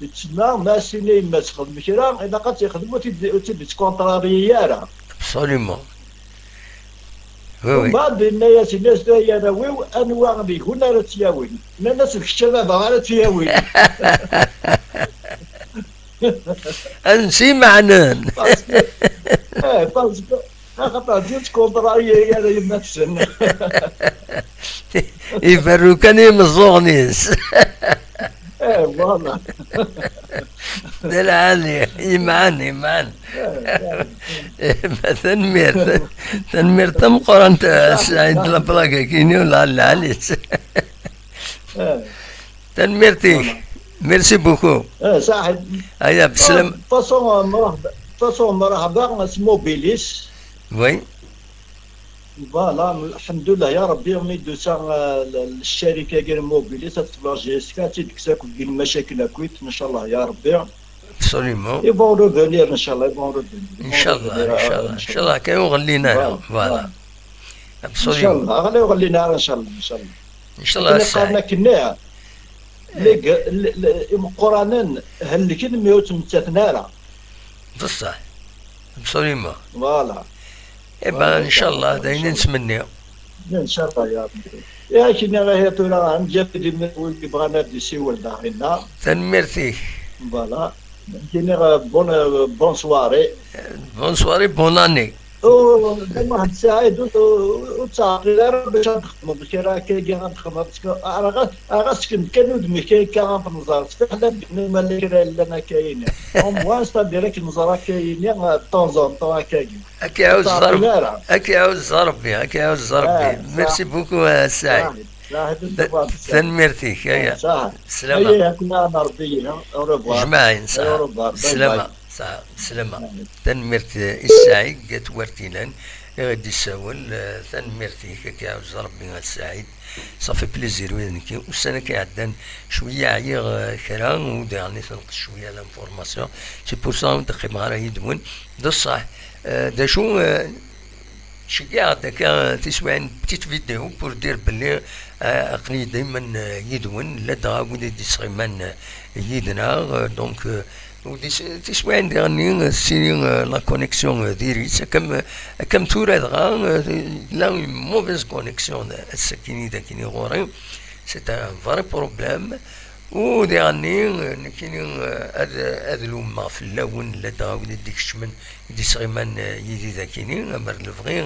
Yettsemma, ma as-tini yemma-s xdem kra, ilaq ad tt-ixdem, ur tt-id-, ur tt-id-yettkunṭrari ara. Absolument. Oui, oui. Umbeɛd yenna-yas, yenna-yas, ay arraw-iw, anwa deg-wen ara tt-yawin? Nnan-as, d kečč a baba ara tt-yawin. Ansi meɛnen. Parce que, eh, parce que, axaṭer d kontra i ara yemma-tsen. Iberru kan i imeẓẓuɣen-is. Eh, voilà. D lɛali, imɛan, imɛan. Eh, eh. Tanemmirt, tanemmirt tameqqrant, eh, Saɛid, la blague-agi-inu, la, lɛali-tt. Eh. Tanemmirt-ik. Voilà. Merci beaucoup. Eh, Saɛid. Aya, beslem. De toute façon, eh, mṛeḥba, de toute façon, mṛeḥba s Mobilis. Oui. Voilà, lḥemdullah, ya Ṛebbi, mi d-tusa, eh, l-, l-, ccarika-agi n Mobilis, ad tebɣa J S K, ad tt-id-tekkes akk deg lmacakil akk, ncallah, ya Ṛebbi. Absolument. Ils vont revenir, ncallah, ils vont revenir. Ils vont revenir, eh, ncallah, ncallah. Ncallah, kan ur ɣellin ara. Voilà, voilà. Voilà. Absolument. Ncallah, ɣer ur ɣellin ara, ncallah, ncallah. Ncallah. Akken i qqaren akken-nni, eh, leg-, le-, le-, imeqqranen helken mi ur ttmettaten ara. Beṣṣeḥ. Absolument. Voilà. Eh ben, voilà, ncallah, ncallah, d ayen i nettmenni. Ncallah, ya Ṛebbi. Ya, kini, ihi tura, Amǧad, win yebɣan ad d-isiwel daɣen. Tanemmirt-ik. Voilà. Kini, eh, bonne, eh, bonne soirée. Bonne soirée, bonne année. U, d Muḥend Saɛid, ur, ur, ur ttɛeṭṭil ara bac ad txedmeḍ kra akkagi, ad txedmeḍ, ara ɣas, ara ɣas sken kan udem-ik akka ad t-nẓer, fiḥel ad d-nini ma llan kra yellan akka-yini. Au moins, c'est-à-dire ad k-nẓer akka-yini, eh, de temps en temps akkagi. Ad k-iɛawez Ṛebbi. Ad k-iɛawez Ṛebbi, ad k-iɛawez Ṛebbi. Ah, merci beaucoup, eh, Saɛid. Saɛid, Saɛid, tanemmirt-ik, aya. Saɛid. Slama. Aya, yakna Ṛebbi, au revoir. Jmaɛin, saɛa. Au revoir. Bye bye. Slama, saɛa. Slama. Tanemmirt, eh, i Saɛid Gatwert ilan, i ɣ-d-issawel, eh, tanemmirt-ik, ad k-iɛawez Ṛebbi a Saɛid. Ça fait plaisir, wid nekki. Ussan-agi iɛeddan, cwiya ɛyiɣ, eh, kra, u diɣen i tenqes cwiya l'information. C'est pour ça ur d-qqimeɣ ara yid-wen. D ṣṣeḥ, eh, d acu, eh, Ceggeɛ-d akka tiswiɛin, petite vidéo pour dire belli, euh, aql-iyi dayman, euh, yid-wen, ladɣa wid i d-yesɣiman, euh, yid-neɣ, euh, donc, euh, Tiswiɛin diɣenni tettili la connexion diri-tt, akka am tura dɣa tella une mauvaise connexion ass-akini dagini ɣur-i. C'est un vrai problème. U diɣenni nekkini ad lummeɣ fell-awen, ladɣa wid i d-ikecmen, i d-isɣiman yid-i dagini, amer lebɣi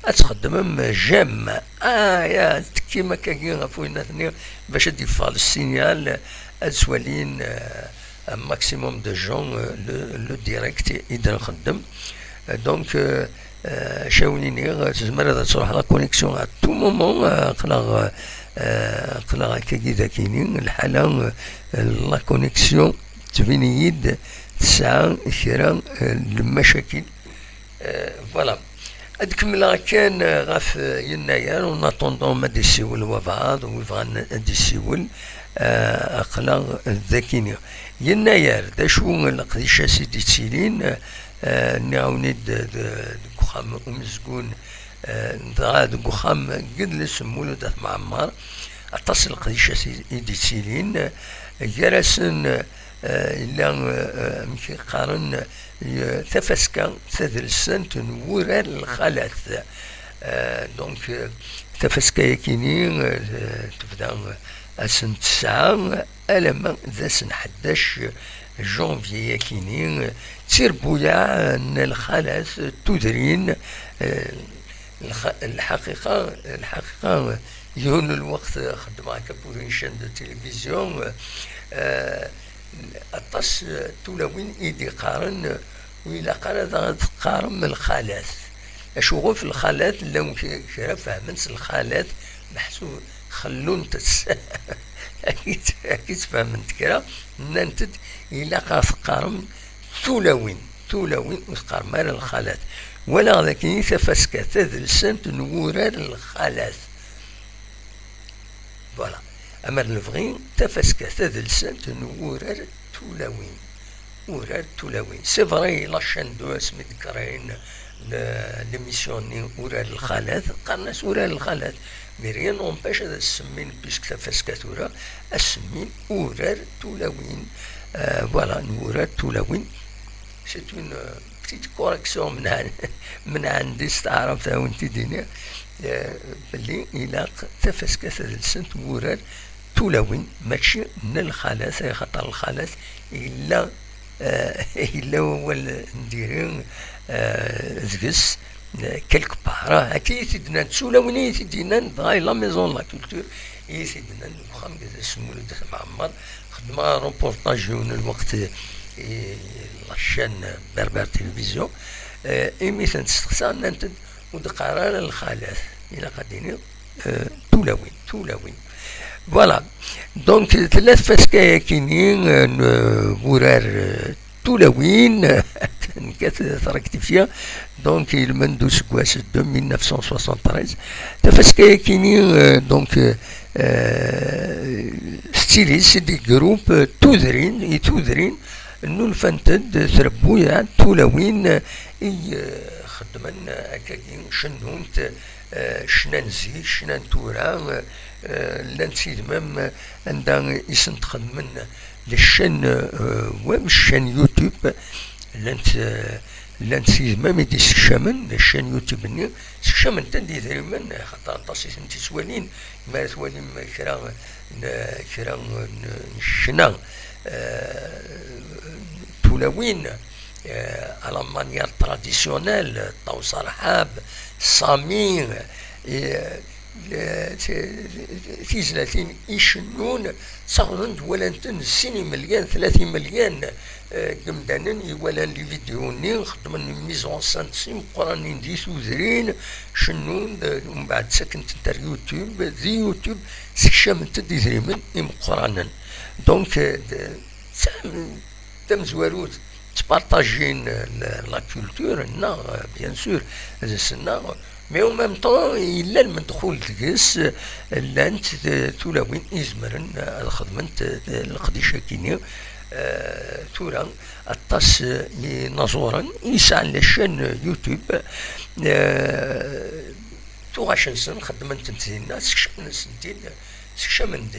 ad txeddmem j'aime. Ah ya, tekkim akkagi ɣef winnat-nni bac ad d-yeffeɣ le signal, ad swalin un maximum de gens le direct i d-nxeddem. Donc, acu i wen-iniɣ, tezmer ad truḥ la connexion à tout moment. Aql-aɣ aql-aɣ akkagi dagini lḥala, la connexion tettbin-iyi-d tesɛa kra n lmacakil. Voilà. Ad kemmleɣ kan ɣef yennayer, en attendant ma d-isiwel wabɛaḍ wi bɣan ad d-isiwel. Aql-aɣ dagini. Yennayer, d acu n leqdic-as i d-ittilin? Nniɣ-awen-id deg uxxam umezgun, dɣa deg uxxam n yidles n Mulud At Mɛemmer, aṭas n leqdic-as i d-ittilin. Gar-asen yella, amek i qqaren, tafaska tadelsant n wurar n lxalat. Donc, tafaska-yakini tebda ass n tesɛa alamma d ass n ḥdac janvier-yakini, d tirbuyaɛ n lxalat tudrin. Lḥaqiqa, lḥaqiqa, yiwen n lweqt xeddmeɣ akka pour une chaîne de télévision. Aṭas n tulawin i d-iqqaren ur ilaq ara ad teqqarem lxalat. Acu ɣef lxalat? Llan kra fehmen s lxalat, meḥsub xellunt-tt. Akka i tt-fehment kra, nnant-d ilaq ad teqqarem tulawin. Tulawin, ur teqqarem ara lxalat. Walaɣ dagi tafaska tadelsant n wurar n lxalat. Voilà. Amer lebɣi, tafaska tadelsant n wurar tulawin. Urar tulawin. C'est vrai, la chaîne deux asmi d-kkren l'émission-nni urar lxalat, qqaren-as urar lxalat. Mais rien n'empêche ad as-semmin, puisque tafaska tura, ad semmin urar tulawin. Voilà, n wurar tulawin. C'est une petite correction من عندي s taɛrabt, ad awen-t-id-iniɣ, belli ilaq tafaska tadelsant n wurar tulawin, mačči n lxalat, axaṭer lxalat yella, yella wawal n diri deg-s quelque part. Akka i t-id-nnan, d tulawin i t-id-yennan, dɣa la maison de la culture i t-id-nnan, deg uxxam n Mulud At Mɛemmer. Xedmeɣ reportage yiwen n lweqt i la chaîne Berbère Télévision. Imi tent-steqsaɣ, nnant-d ur d-qqar ara lxalat, ilaq ad d-iniḍ tulawin, tulawin. Voilà. Donc, tella tfaska-yakini n wurar tulawin, nekkat traktifya, donc ilmend useggas deux mille neuf cent soixante-treize. Tafaska-yakini, donc, tettili si des groupes tudrin, i tudrin, nnulfant-d trebbuyaɛ tulawin i xeddmen akkagi, cennunt, cnan zik, cnan tura, llant sidmam anda i sent-xedmen les chaînes web, chaîne YouTube, llant, llant sidmam i d-issekcamen les chaînes YouTube-nni, sekcament-d idrimen, xaṭer aṭas i tent-ittwalin. Mi ara twalim kra n, kra n ccna, tulawin, à la manière traditionnelle, Ṭawes Rḥab, Sami, tizlatin icennun, ttawḍent, walan-ten sin imelyan, tlata imelyan n yimdanen iwalan les vidéos-nni, xeddmen mise en scène s imeqqranen di tudrin, cennun, umbeɛd ttaken-tent ar YouTube, di YouTube sekcament-d idrimen imeqqranen. Donc, d tamezwarut, ttpartajin la culture-nneɣ, bien sûr, d-sen-nneɣ, mais en même temps yella lmedxul deg-s, llant tulawin izemren ad xedment leqdic-agi-nni. Tura aṭas n yinaẓuren yesɛan la chaîne YouTube, tuɣac-nsen xeddment-tent dinna, sekcmen-asent-id Sekcamen-d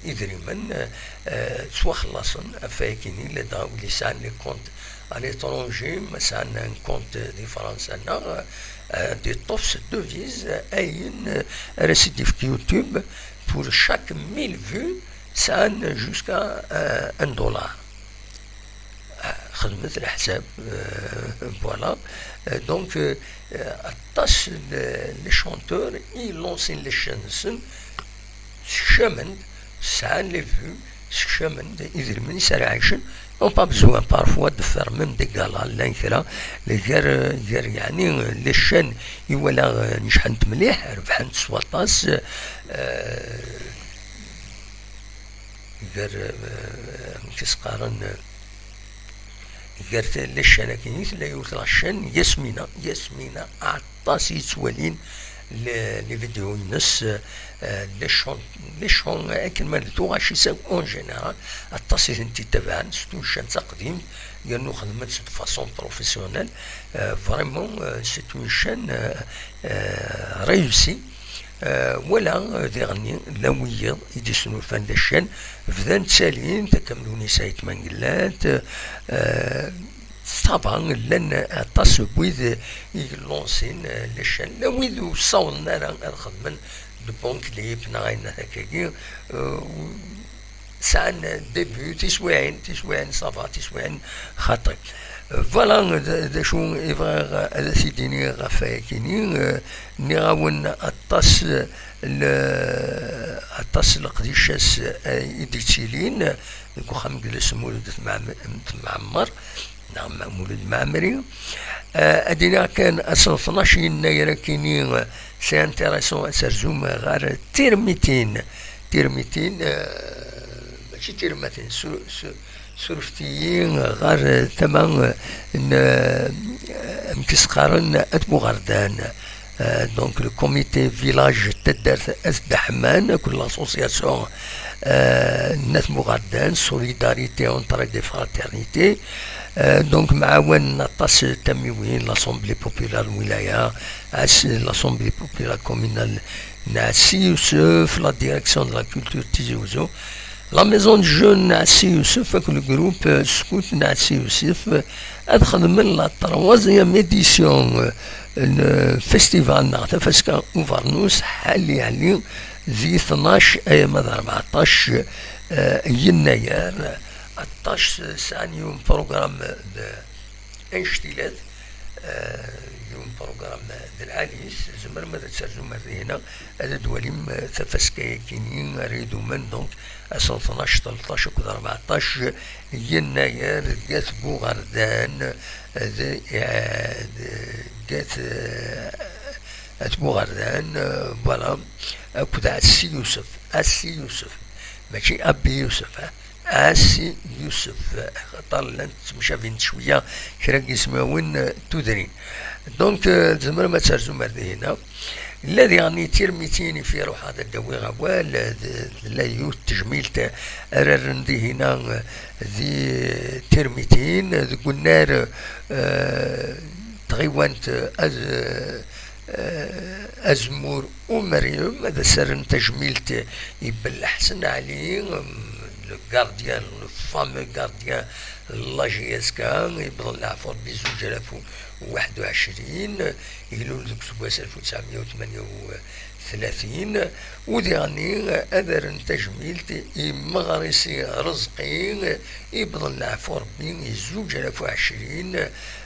idrimen, eh, ttwaxellaṣen ɣef wayagi-nni, ladɣa wid yesɛan les comptes à l'étranger, ma sɛan un compte di Fransa neɣ, eh, ad iṭṭef s devise, ayen, eh, ara s-id-yefk YouTube, pour chaque mille vues, sɛan jusqu'à, eh, un dollar. Ah, xedmet leḥsab, eh, voilà. Eh, donc, eh, aṭas n les chanteurs i lancen les chaînes-nsen, sekcamen-d, sɛan les vues, sekcamen-d idrimen i s ara ɛicen. N'ont pas besoin parfois de faire même des galas, llan kra gar, gar, yeɛni, les chaînes i walaɣ, eh, necḥent mliḥ, rebḥent s waṭas, eh, gar, eh, amek i s-qqaren, eh, gar t-, les chaînes-agi, tella yiwet la chaîne Yasmina. Yasmina aṭas i yettwalin le-, les vidéos-ines, eh, les chants, les chants akken ma d tuɣac-is en général, aṭas i tent-ittabaɛen, surtout une chaîne taqdimt, yernu xedmen-tt de façon professionnelle. Eh, vraiment, eh, c'est une chaîne, eh, eh, réussie. Eh, wala, eh, diɣenni, la wiyiḍ i d-isnulfan d ccan, bdan ttalin, Takka Mluni Saɛid Mangellat, eh, ça va, llan aṭas n wid i yellansin, eh, les chaînes, la wid ur ssawḍen ara ad xedmen de bons clips neɣ ayen akkagi, eh, sɛan début, tiswiɛin, tiswiɛin, ça va, tiswiɛin, xaṭi. Voilà, d, d acu i bɣiɣ ad t-id-iniɣ ɣef wayagi-nni, eh, nniɣ-awen aṭas l-, aṭas n leqdicat, eh, i d-yettilin deg uxxam n Gles Mulud At Mɛem-, At Mɛemmer, neɣ Ma-, Mulud Mɛemmri. Eh, ad iniɣ kan, ass n tnac yennayer akini, eh, c'est intéressant, ad terzum ɣer tirmitin. Tirmitin, eh, mačči tirmatin, su-, su-, surfet-iyi ɣer tama, eh, n, eh, amek i s-qqaren, At Buɣerdan. Euh, donc le comité village taddart At Dda Ḥemman akked l'association, euh, n At Buɣerdan, Solidarité, Entraide et Fraternité. Euh, donc mɛawanen aṭas tamiwin, l'Assemblée populaire n lwilaya, Ɛas-, l'Assemblée populaire communale n Ɛassi Yusef, la direction de la culture Tizi Ouzou, la maison de jeunes n Ɛassi Yusef akked le groupe, euh, scout n Ɛassi Yusef, euh, ad xedmen la troisième édition, euh, n festival neɣ tafaska Uvernus, Ḥali Ɛli, di tnac alma d rbeɛṭac, eh, yennayer. Aṭas sɛan yiwen programme d anect-ilat, eh, yiwen programme d lɛali-s, tzemrem ad terzum ar dihina, ad d-twalim, eh, tafaska-yakini ara idumen, donc, ass n tnac, tleṭṭac akked rbeɛṭac yennayer, deg At Buɣerdan, d, eh, d, deg At, eh, At Buɣerdan, eh, voilà, akked Ɛassi Yusef, Ɛassi Yusef, mačči Abi Yusef, eh, Ɛassi Yusef, xaṭer llant ttemcabint cwiya kra n yismawen, eh, tudrin. Donc, eh, tzemrem ad terzum ar dihina. Illa diɣen tirmitin i fi ruḥeɣ ad d-awiɣ awal, d, tella yiwet tejmilt ara rren dihina, eh, di tirmitin, deg unnar, eh, tɣiwant, eh, az-, eh, Azemmur Umeryem, ad as-rren tajmilt i Belleḥsen Ɛli, le gardien, le fameux gardien n la J S K, yewweḍ leɛfu Rebbi zuǧ alaf u waḥed u ɛecrin, ilul deg useggas alef u tesɛemya u tmenya u tlatin, u diɣenni ad rren tajmilt i Meɣrisi Rezqi, yewweḍ leɛfu Rebbi i zuǧ alaf u ɛecrin,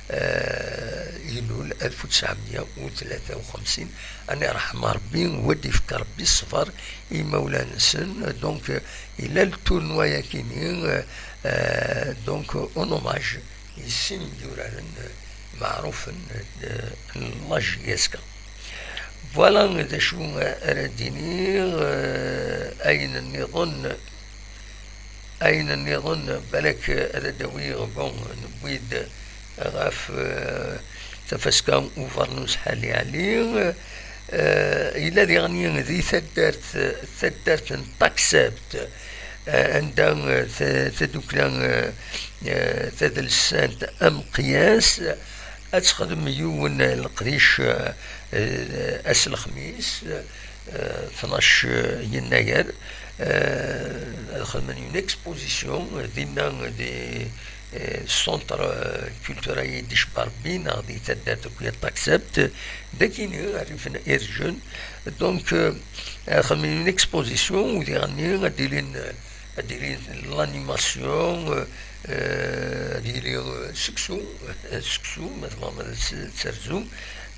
eh, ilul alef u tesɛemya u tlata u xemsin, ad iṛḥem Rebbi, u ad d-ifk Rebbi ṣṣber i imawlan-nsen. Donc, yella le tournoi-yakini, eh, donc, en hommage i sin n yuraren, eh, meɛrufen, eh, n la J S K. Voilà d acu ara d-iniɣ, eh, ayen nniḍen, ayen nniḍen, balak ad d-awiɣ, bon, newwi-d ɣef, eh, tafaska Uvernus Ḥali Ɛli, eh, yella diɣen di taddart, taddart n Taksabt, eh, anda, eh, ta-, tadukla, eh, eh, tadelsant Ameqyas ad texdem yiwen leqdic, eh, Eh, ass n lexmis, eh, tnac yennayer, eh, ad xedmen une exposition dinna di, eh, centre, eh, culturel Aïd Icbarbi, neɣ di taddart akk ya Taxebt, dagini, rrif n Irjen. Donc, eh, ad xedmen une exposition u diɣenni ad d-ilin, ad d-ilin l'animation, eh, eh, ad yili, eh, seksu, eh, seksu, ma tebɣam ad s-, terzum,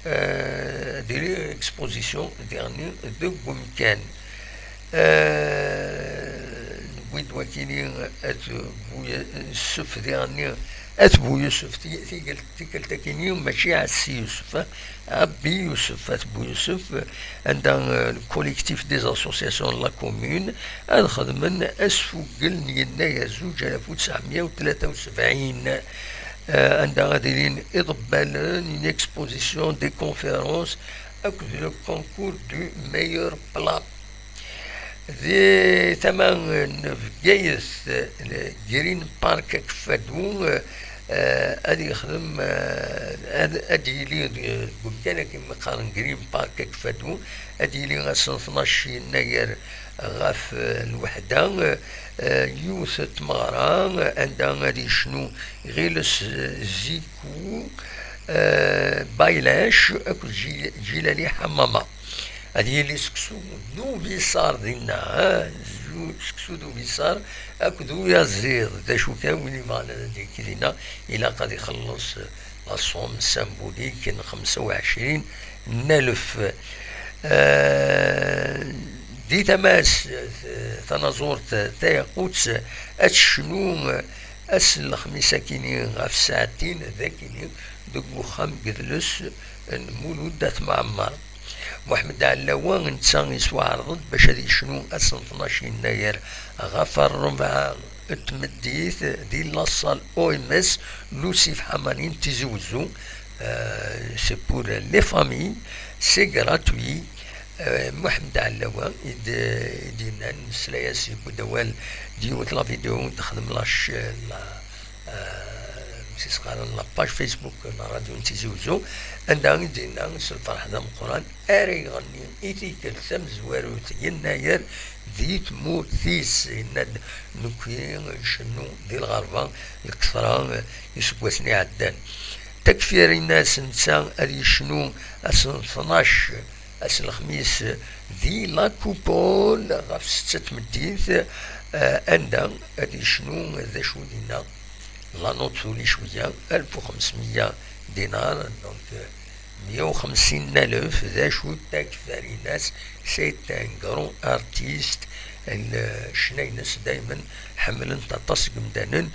eh, ad d-yili exposition diɣenni deg umkan. Eh, newwi-d wakini at Bu Yusef diɣenni, at Bu Yusef, ti-, tikkelt, tikkelt akini mačči Ɛessi Yusef, eh, Abbi Yusef, at Bu Yusef, anda, eh, le collectif des associations de la commune ad xedmen asfugel n yennayer zuǧ alaf u tesɛemya u tlata u sebɛin, eh, anda ad ilin iḍebbalen, une exposition, des conférences, akked le concours du meilleur plat. Di tama n Bgayet, eh, Green Park Akeffadu, eh, ad yexdem, eh, ad, ad yili deg umkan akken mi qqaren Green Park Akeffadu, ad yili ass n tnac yennayer ɣef, eh, lweḥda, eh, yiwet n tmeɣra, eh, anda ad yecnu Ɣiles, eh, Ziku, eh, Baylac akked Ji-, Jilali Ḥamama. Ad yili seksu d ubiṣar dinna, ha? Zu-, seksu d ubiṣar akked uyaziḍ. D acu kan, win yebɣan ad yekk dinna, ilaq ad ixelleṣ la somme symbolique n xemsa u ɛecrin n alef. Eh, di tama-s, eh, tanaẓurt Tayaqutt, ad tecnu, eh, ass n lexmis akini ɣef ssaɛtin, d akini deg uxxam n yidles n Mulud At Mɛemmer. Muḥemmed Ɛellawa, netta yesweɛreḍ-d bac ad yecnu ass n tnac yennayer ɣef ṛṛebɛa n tmeddit di la salle O M S Lusif Ḥamani n Tizi Wezzu. Euh, c'est pour les familles, c'est gratuit. Euh, Muḥemmed Ɛellawa i d-, i d-yennan, nesla-as, yewwi-d awal d yiwet la vidéo, d-xdem la ch-, la, euh, si s-qqaren la page Facebook n la radio n Tizi Wezzu, anda i d-yenna s lferḥ d ameqqran ara iɣenni i tikkelt tamezwarut yennayer di tmurt-is. Yenna-d, nekki ncennu di lɣerba, lketṛa iseggasen iɛeddan. Takfirin-as netta ad yecnu ass n tnac, ass n lexmis, di la Coupole ɣef setta tmeddit, eh, anda ad yecnu d acu dinna la note uli cwiya, alef u xemsmya dinar, donc, euh, meyya u xemsin n alef, d acu takfarinas, c'est un grand artiste, ccna-ines daymen ḥemmlen-t aṭas n yemdanen,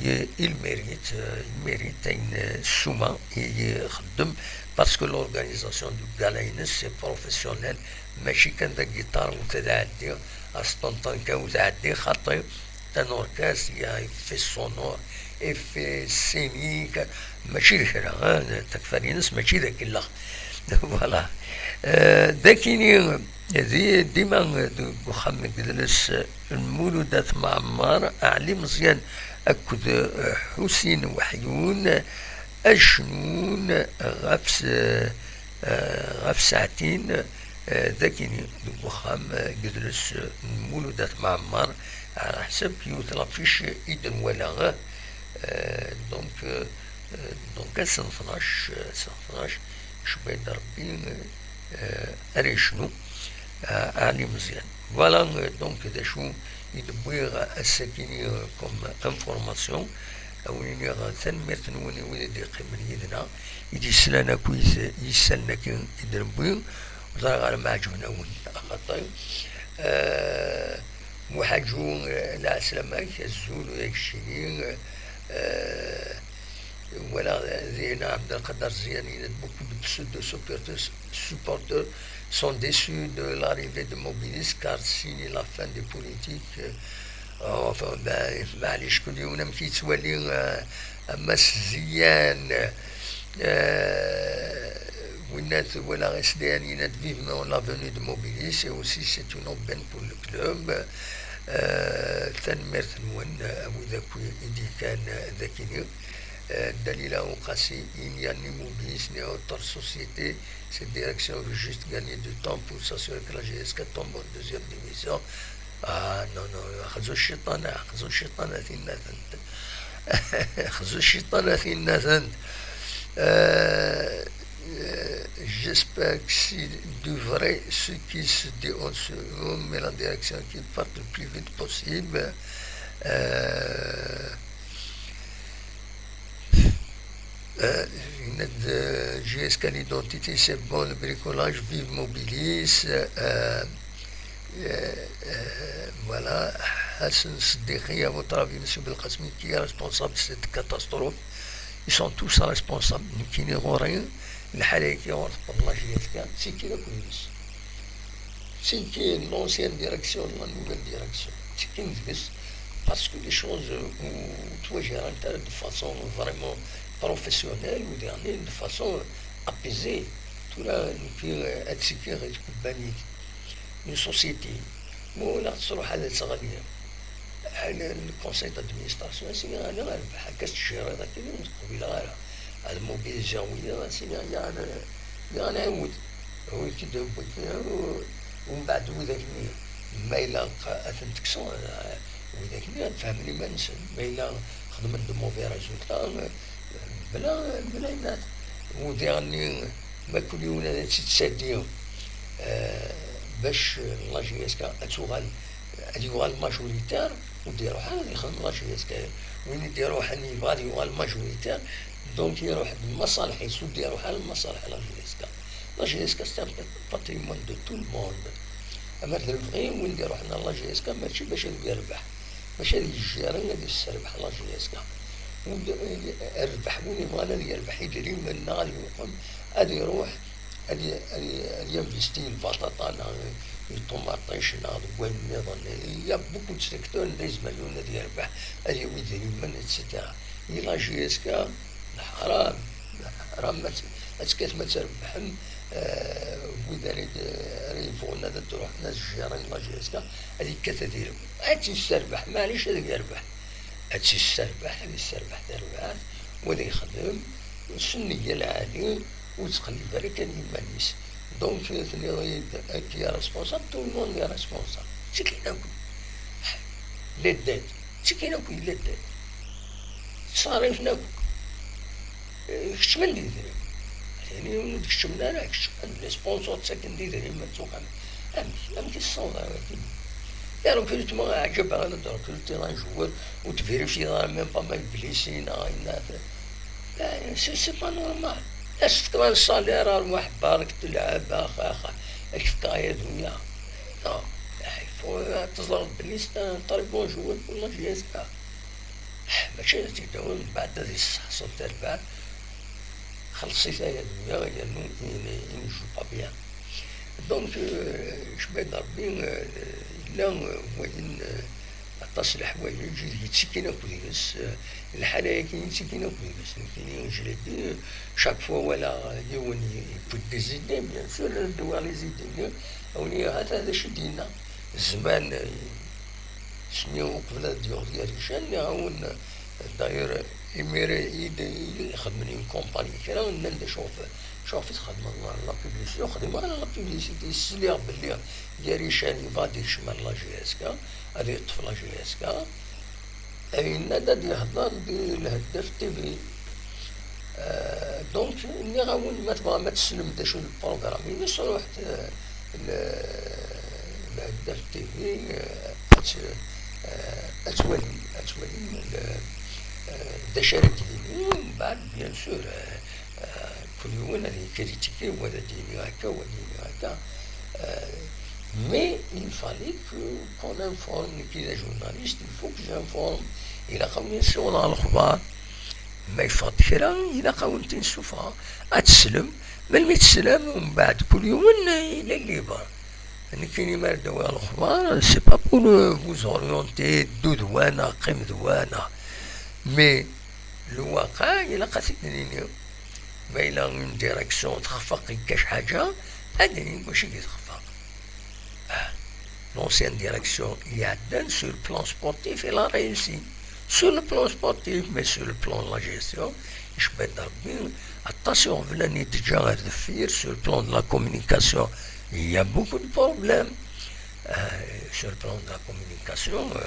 il mérite, euh, il mérite ayen, euh, ssuma i ixeddem, parce que l'organisation du gala-ines c'est professionnel, mačči kan d agiṭar u tadɛeddi, asṭenṭan kan u tɛeddi, xaṭi, un orchestre, il y a effet sonore, effet scénique, mačči d kra, hein, takfar-ines mačči d akellex. Voilà. Euh, d akini, di, dima deg uxxam n yidles n Mulud At Mɛemmer, Ɛli Meẓyan akked, euh, Ḥusin Weḥyun ad cnun ɣef s-, euh, ɣef saɛtin, euh, d akini deg uxxam, euh, n yidles, euh, n Mulud At Mɛemmer, ɛla ḥsab yiwet lafic i d-nwala, euh, donc, euh, donc ass n tnac, ass n tnac, cebba-d Rebbi, euh, ara yecnu, euh, Ɛli Meẓyan. Voilà, euh, donc d acu i d-wwiɣ ass-akini, euh, comme information. A wen-iniɣ tanemmirt-nwen i wid i d-yeqqimen yid-neɣ, i d-yeslan akk i t-, i yisallen-agi i d-newwi. Ur ẓriɣ ara ma ɛeǧben-awen, axaṭer, eh, Muḥaǧu, eh, lɛeslama-k, azul, ula d keččini, eh, walaɣ din Ɛebdelqader Ziyani, il y a beaucoup de pseudo-supporters, supporters sont déçus de l'arrivée de Mobilis, car signe la fin des politiques, euh, enfin, ben, maɛlic, kul yiwen amek yettwali, euh, a Mass Ziyan, euh, winna twala S D N yenna-d vivement la venue de Mobilis, et aussi c'est une aubaine pour le club. Euh, tanemmirt-nwen, euh, a wid akk i d-yekkan, euh, dagini. Euh, Dalila Ouqassi, il n'y a ni Mobilis ni autre société. Cette direction veut juste gagner du temps pour s'assurer que la J S K tombe en deuxième division. Ah non, non, xzu cciṭan, xzu cciṭan a tinnatent. Xzu cciṭan a tinnatent. Euh, euh, j'espère que c'est du vrai ce qui se dit en ce moment, mais la direction qu'il parte le plus vite possible. Euh, Euh, une aide de J S K l'identité, c'est bon, le bricolage, vive Mobilis. Euh, euh, euh, voilà. Hassan Siddiqui, à votre avis, monsieur Belkacem, qui est responsable de cette catastrophe? Ils sont tous responsables. Nekkini ɣur-i, lḥala-agi ɣur tewweḍ la J S K, d tiki akk deg-s. Tiki l'ancienne direction, la nouvelle direction. Tiki deg-s, parce que les choses, euh, ur ttwajerrent ara de façon vraiment professionnelle ou dernière, de façon apaisée. Tura nekki, euh, ad ttekkiɣ i tkebbanit, une société. Ma ur la tettruḥ ad teɣli. Ḥala le conseil d'administration, asmi ara nerbeḥ, akka tettjiriḍ akken ur teqbileḍ ara. Ad mobiliziɣ wiyaḍ, asmi ara, ara nɛiwed. Wi k-id-yewwi, u-, umbeɛd widak-nni, ma ilaq ad ten-tekkseḍ, eh, widak-nni ad fehmen iman-nsen. Ma yella xedmen de mauvais résultats, eh, bla, bla inat. U diɣenni, ma kul yiwen ad tt-ittsaddi, eh, bac la J S K ad tuɣal, ad yuɣal majoritaire, ur d-iruḥ ara ad yexdem la J S K. Win i d-iruḥen yebɣa ad yuɣal majoritaire, donc iruḥ-d lmaṣalḥ-is, ur d-iruḥ ara lmaṣalḥ la J S K. La J S K, c'est un patrimoine de tout le monde. Amer d lebɣi, win d-iruḥen ar la J S K, mačči bac ad yerbeḥ, mačči ad yejjari, ad yesserbeḥ la J S K. Win d-, rbeḥ, win yebɣan ad yerbeḥ idrimen neɣ ad yuqem, ad iruḥ, ad y-, ad y-, ad yinvesti lbaṭaṭa neɣ i ṭumaṭic neɣ deg wayen nniḍen. Il y a beaucoup de secteurs anda yezmer yiwen ad yerbeḥ, ad yawi idrimen, et cetera. I la J S K, leḥram, leḥram ad, ad tekkatem ad trebbḥem, eh, wid ara, ara yebɣun ad d-ruḥen ad jjiren la J S K, ad yekkat ad irew. Ad tt-yesserbeḥ, maɛlic ad yerbeḥ. Ad tt-yesserbeḥ, ad yesserbeḥ tarbaɛt, u ad yexdem s nneyya lɛali, ur yettqellib ara kan iman-is. Donc, tenniḍ-iyi-d, qui est responsable, tout le monde est responsable. Ttikin akk. Les dettes. Ttikin akk, les dettes. Ttṣerrifen akk. Eh, keččmen-d idrimen. Atni ur d-keččmen ara, keččmen. Les sponsors ttaken-d idrimen, tuɣal. Amek, amek i tessawḍeḍ ara akken? Et recrutement, ɛǧeb ara d recruter un joueur, ur t-vérifier ara même pas ma yeblessi neɣ ayen. C'est, c'est pas normal. Ad s-tefkeḍ un salaire, arwaḥ, barek, telɛeb, ax, ax, ad k-fkeɣ aya d wiyaḍ. Non, il faut ad teẓreḍ belli c'est un très bon joueur pour la J S K. Mačči ad t-id-awin mbeɛd ad yesseḥṣel tarbaɛt, xelleṣ-it aya d wiyaḍ, yernu il ne, il ne joue pas bien. Donc, euh, cebba-d Rebbi, euh, yella, euh, wayen, euh, aṭas n leḥwayeǧ ideg yettikin akk deg-s, eh, lḥala-agi yettikin akk deg-s. Nekkini, je l'ai dit, chaque fois walaɣ yiwen y-, yewwi-d des idées, bien sûr, ad d-awiɣ les idées-nni, ad wen-iniɣ, hata d acu i d-yenna. Zzman, eh, s-nni uqbel ad d-yuɣ Yarican, nniɣ-awen, eh, d'ailleurs, imir i d-, i d-ixedmen une compagnie kra, nnan-d acuɣef, acuɣef i txedmeḍ la, la publicité? Ur xdimeɣ ara la publicité, sliɣ belli Yarican yebɣa ad yekcem ar la J S K, ad yeṭṭef la J S K. Yenna-d ad yehder di Lheddaf T V. Euh, donc, nniɣ-awen, ma tebɣam ad teslem d acu d lprogram-ines, ruḥet, euh, l-, Lheddaf T V, euh, ad t-, euh, ad twalim, ad twalim l-, euh, d acu ara d-yini, mbeɛd, bien sûr, euh, euh, kul yiwen ad yekritiki, wa ad d-yini akka, wa ad d-yini akka. Euh, mais il fallait que, qu'on informe, nekki d ajournaliste, il faut que j'informe. Ilaq-awen ad siwḍeɣ lexbar. Ma yeffeɣ-d kra, ilaq-awen tin suffɣeɣ. Ad teslem. Melmi teslem, umbeɛd kul yiwen yella libre. Nekkini mi ara d-awiɣ lexbar, c'est pas pour, euh, vous orienter, ddu d wa neɣ qqim d wa neɣ. Mais lwaqa, ilaq ad t-id-nini. Ma yella une direction txefeq deg ḥaǧa, ad d-nini wacu i txefeq. Ah, l'ancienne direction iɛeddan sur le plan sportif, elle a réussi. Sur le plan sportif, mais sur le plan de la gestion, icebba-d Rebbi, aṭas iɣeblan i d-teǧǧa ɣer deffir, sur le plan de la communication, il y a beaucoup de problèmes. Euh, sur le plan de la communication, euh,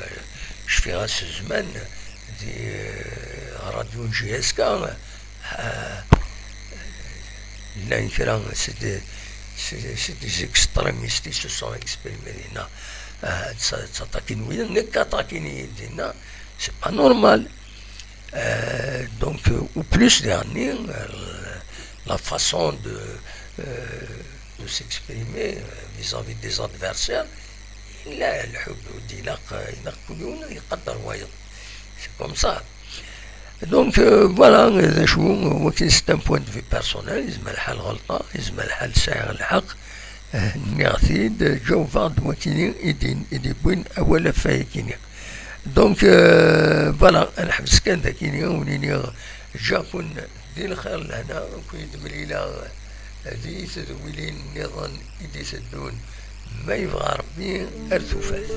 cfiɣ-as zzman di euh, radio J S K, euh, llan kra, c'est des, c'est c'est des extrémistes qui se sont exprimés dinna, euh, ttakin wid, nekk attakin-iyi dinna, c'est pas normal. Euh, donc, euh, au plus dernier, euh, la façon de, euh, de s'exprimer euh, vis-à-vis des adversaires, il a le حدود, il a, il a كل يوم يقدر ويض. C'est comme ça. Donc, euh, voilà, euh, je vous, c'est un point de vue personnel, يزمر الحال غلطة, يزمر الحال سعيغ الحق, euh, نعطيد, جاوبغ دواتيني, إدين, إدي بوين, أولا فايكيني. Donc, euh, voilà, نحبس كان ذاكيني ونيني جاكون دي الخير لهنا كويد مليلة دي تدويلين نظن إدي سدون ما يبغى ربي أرتوفات.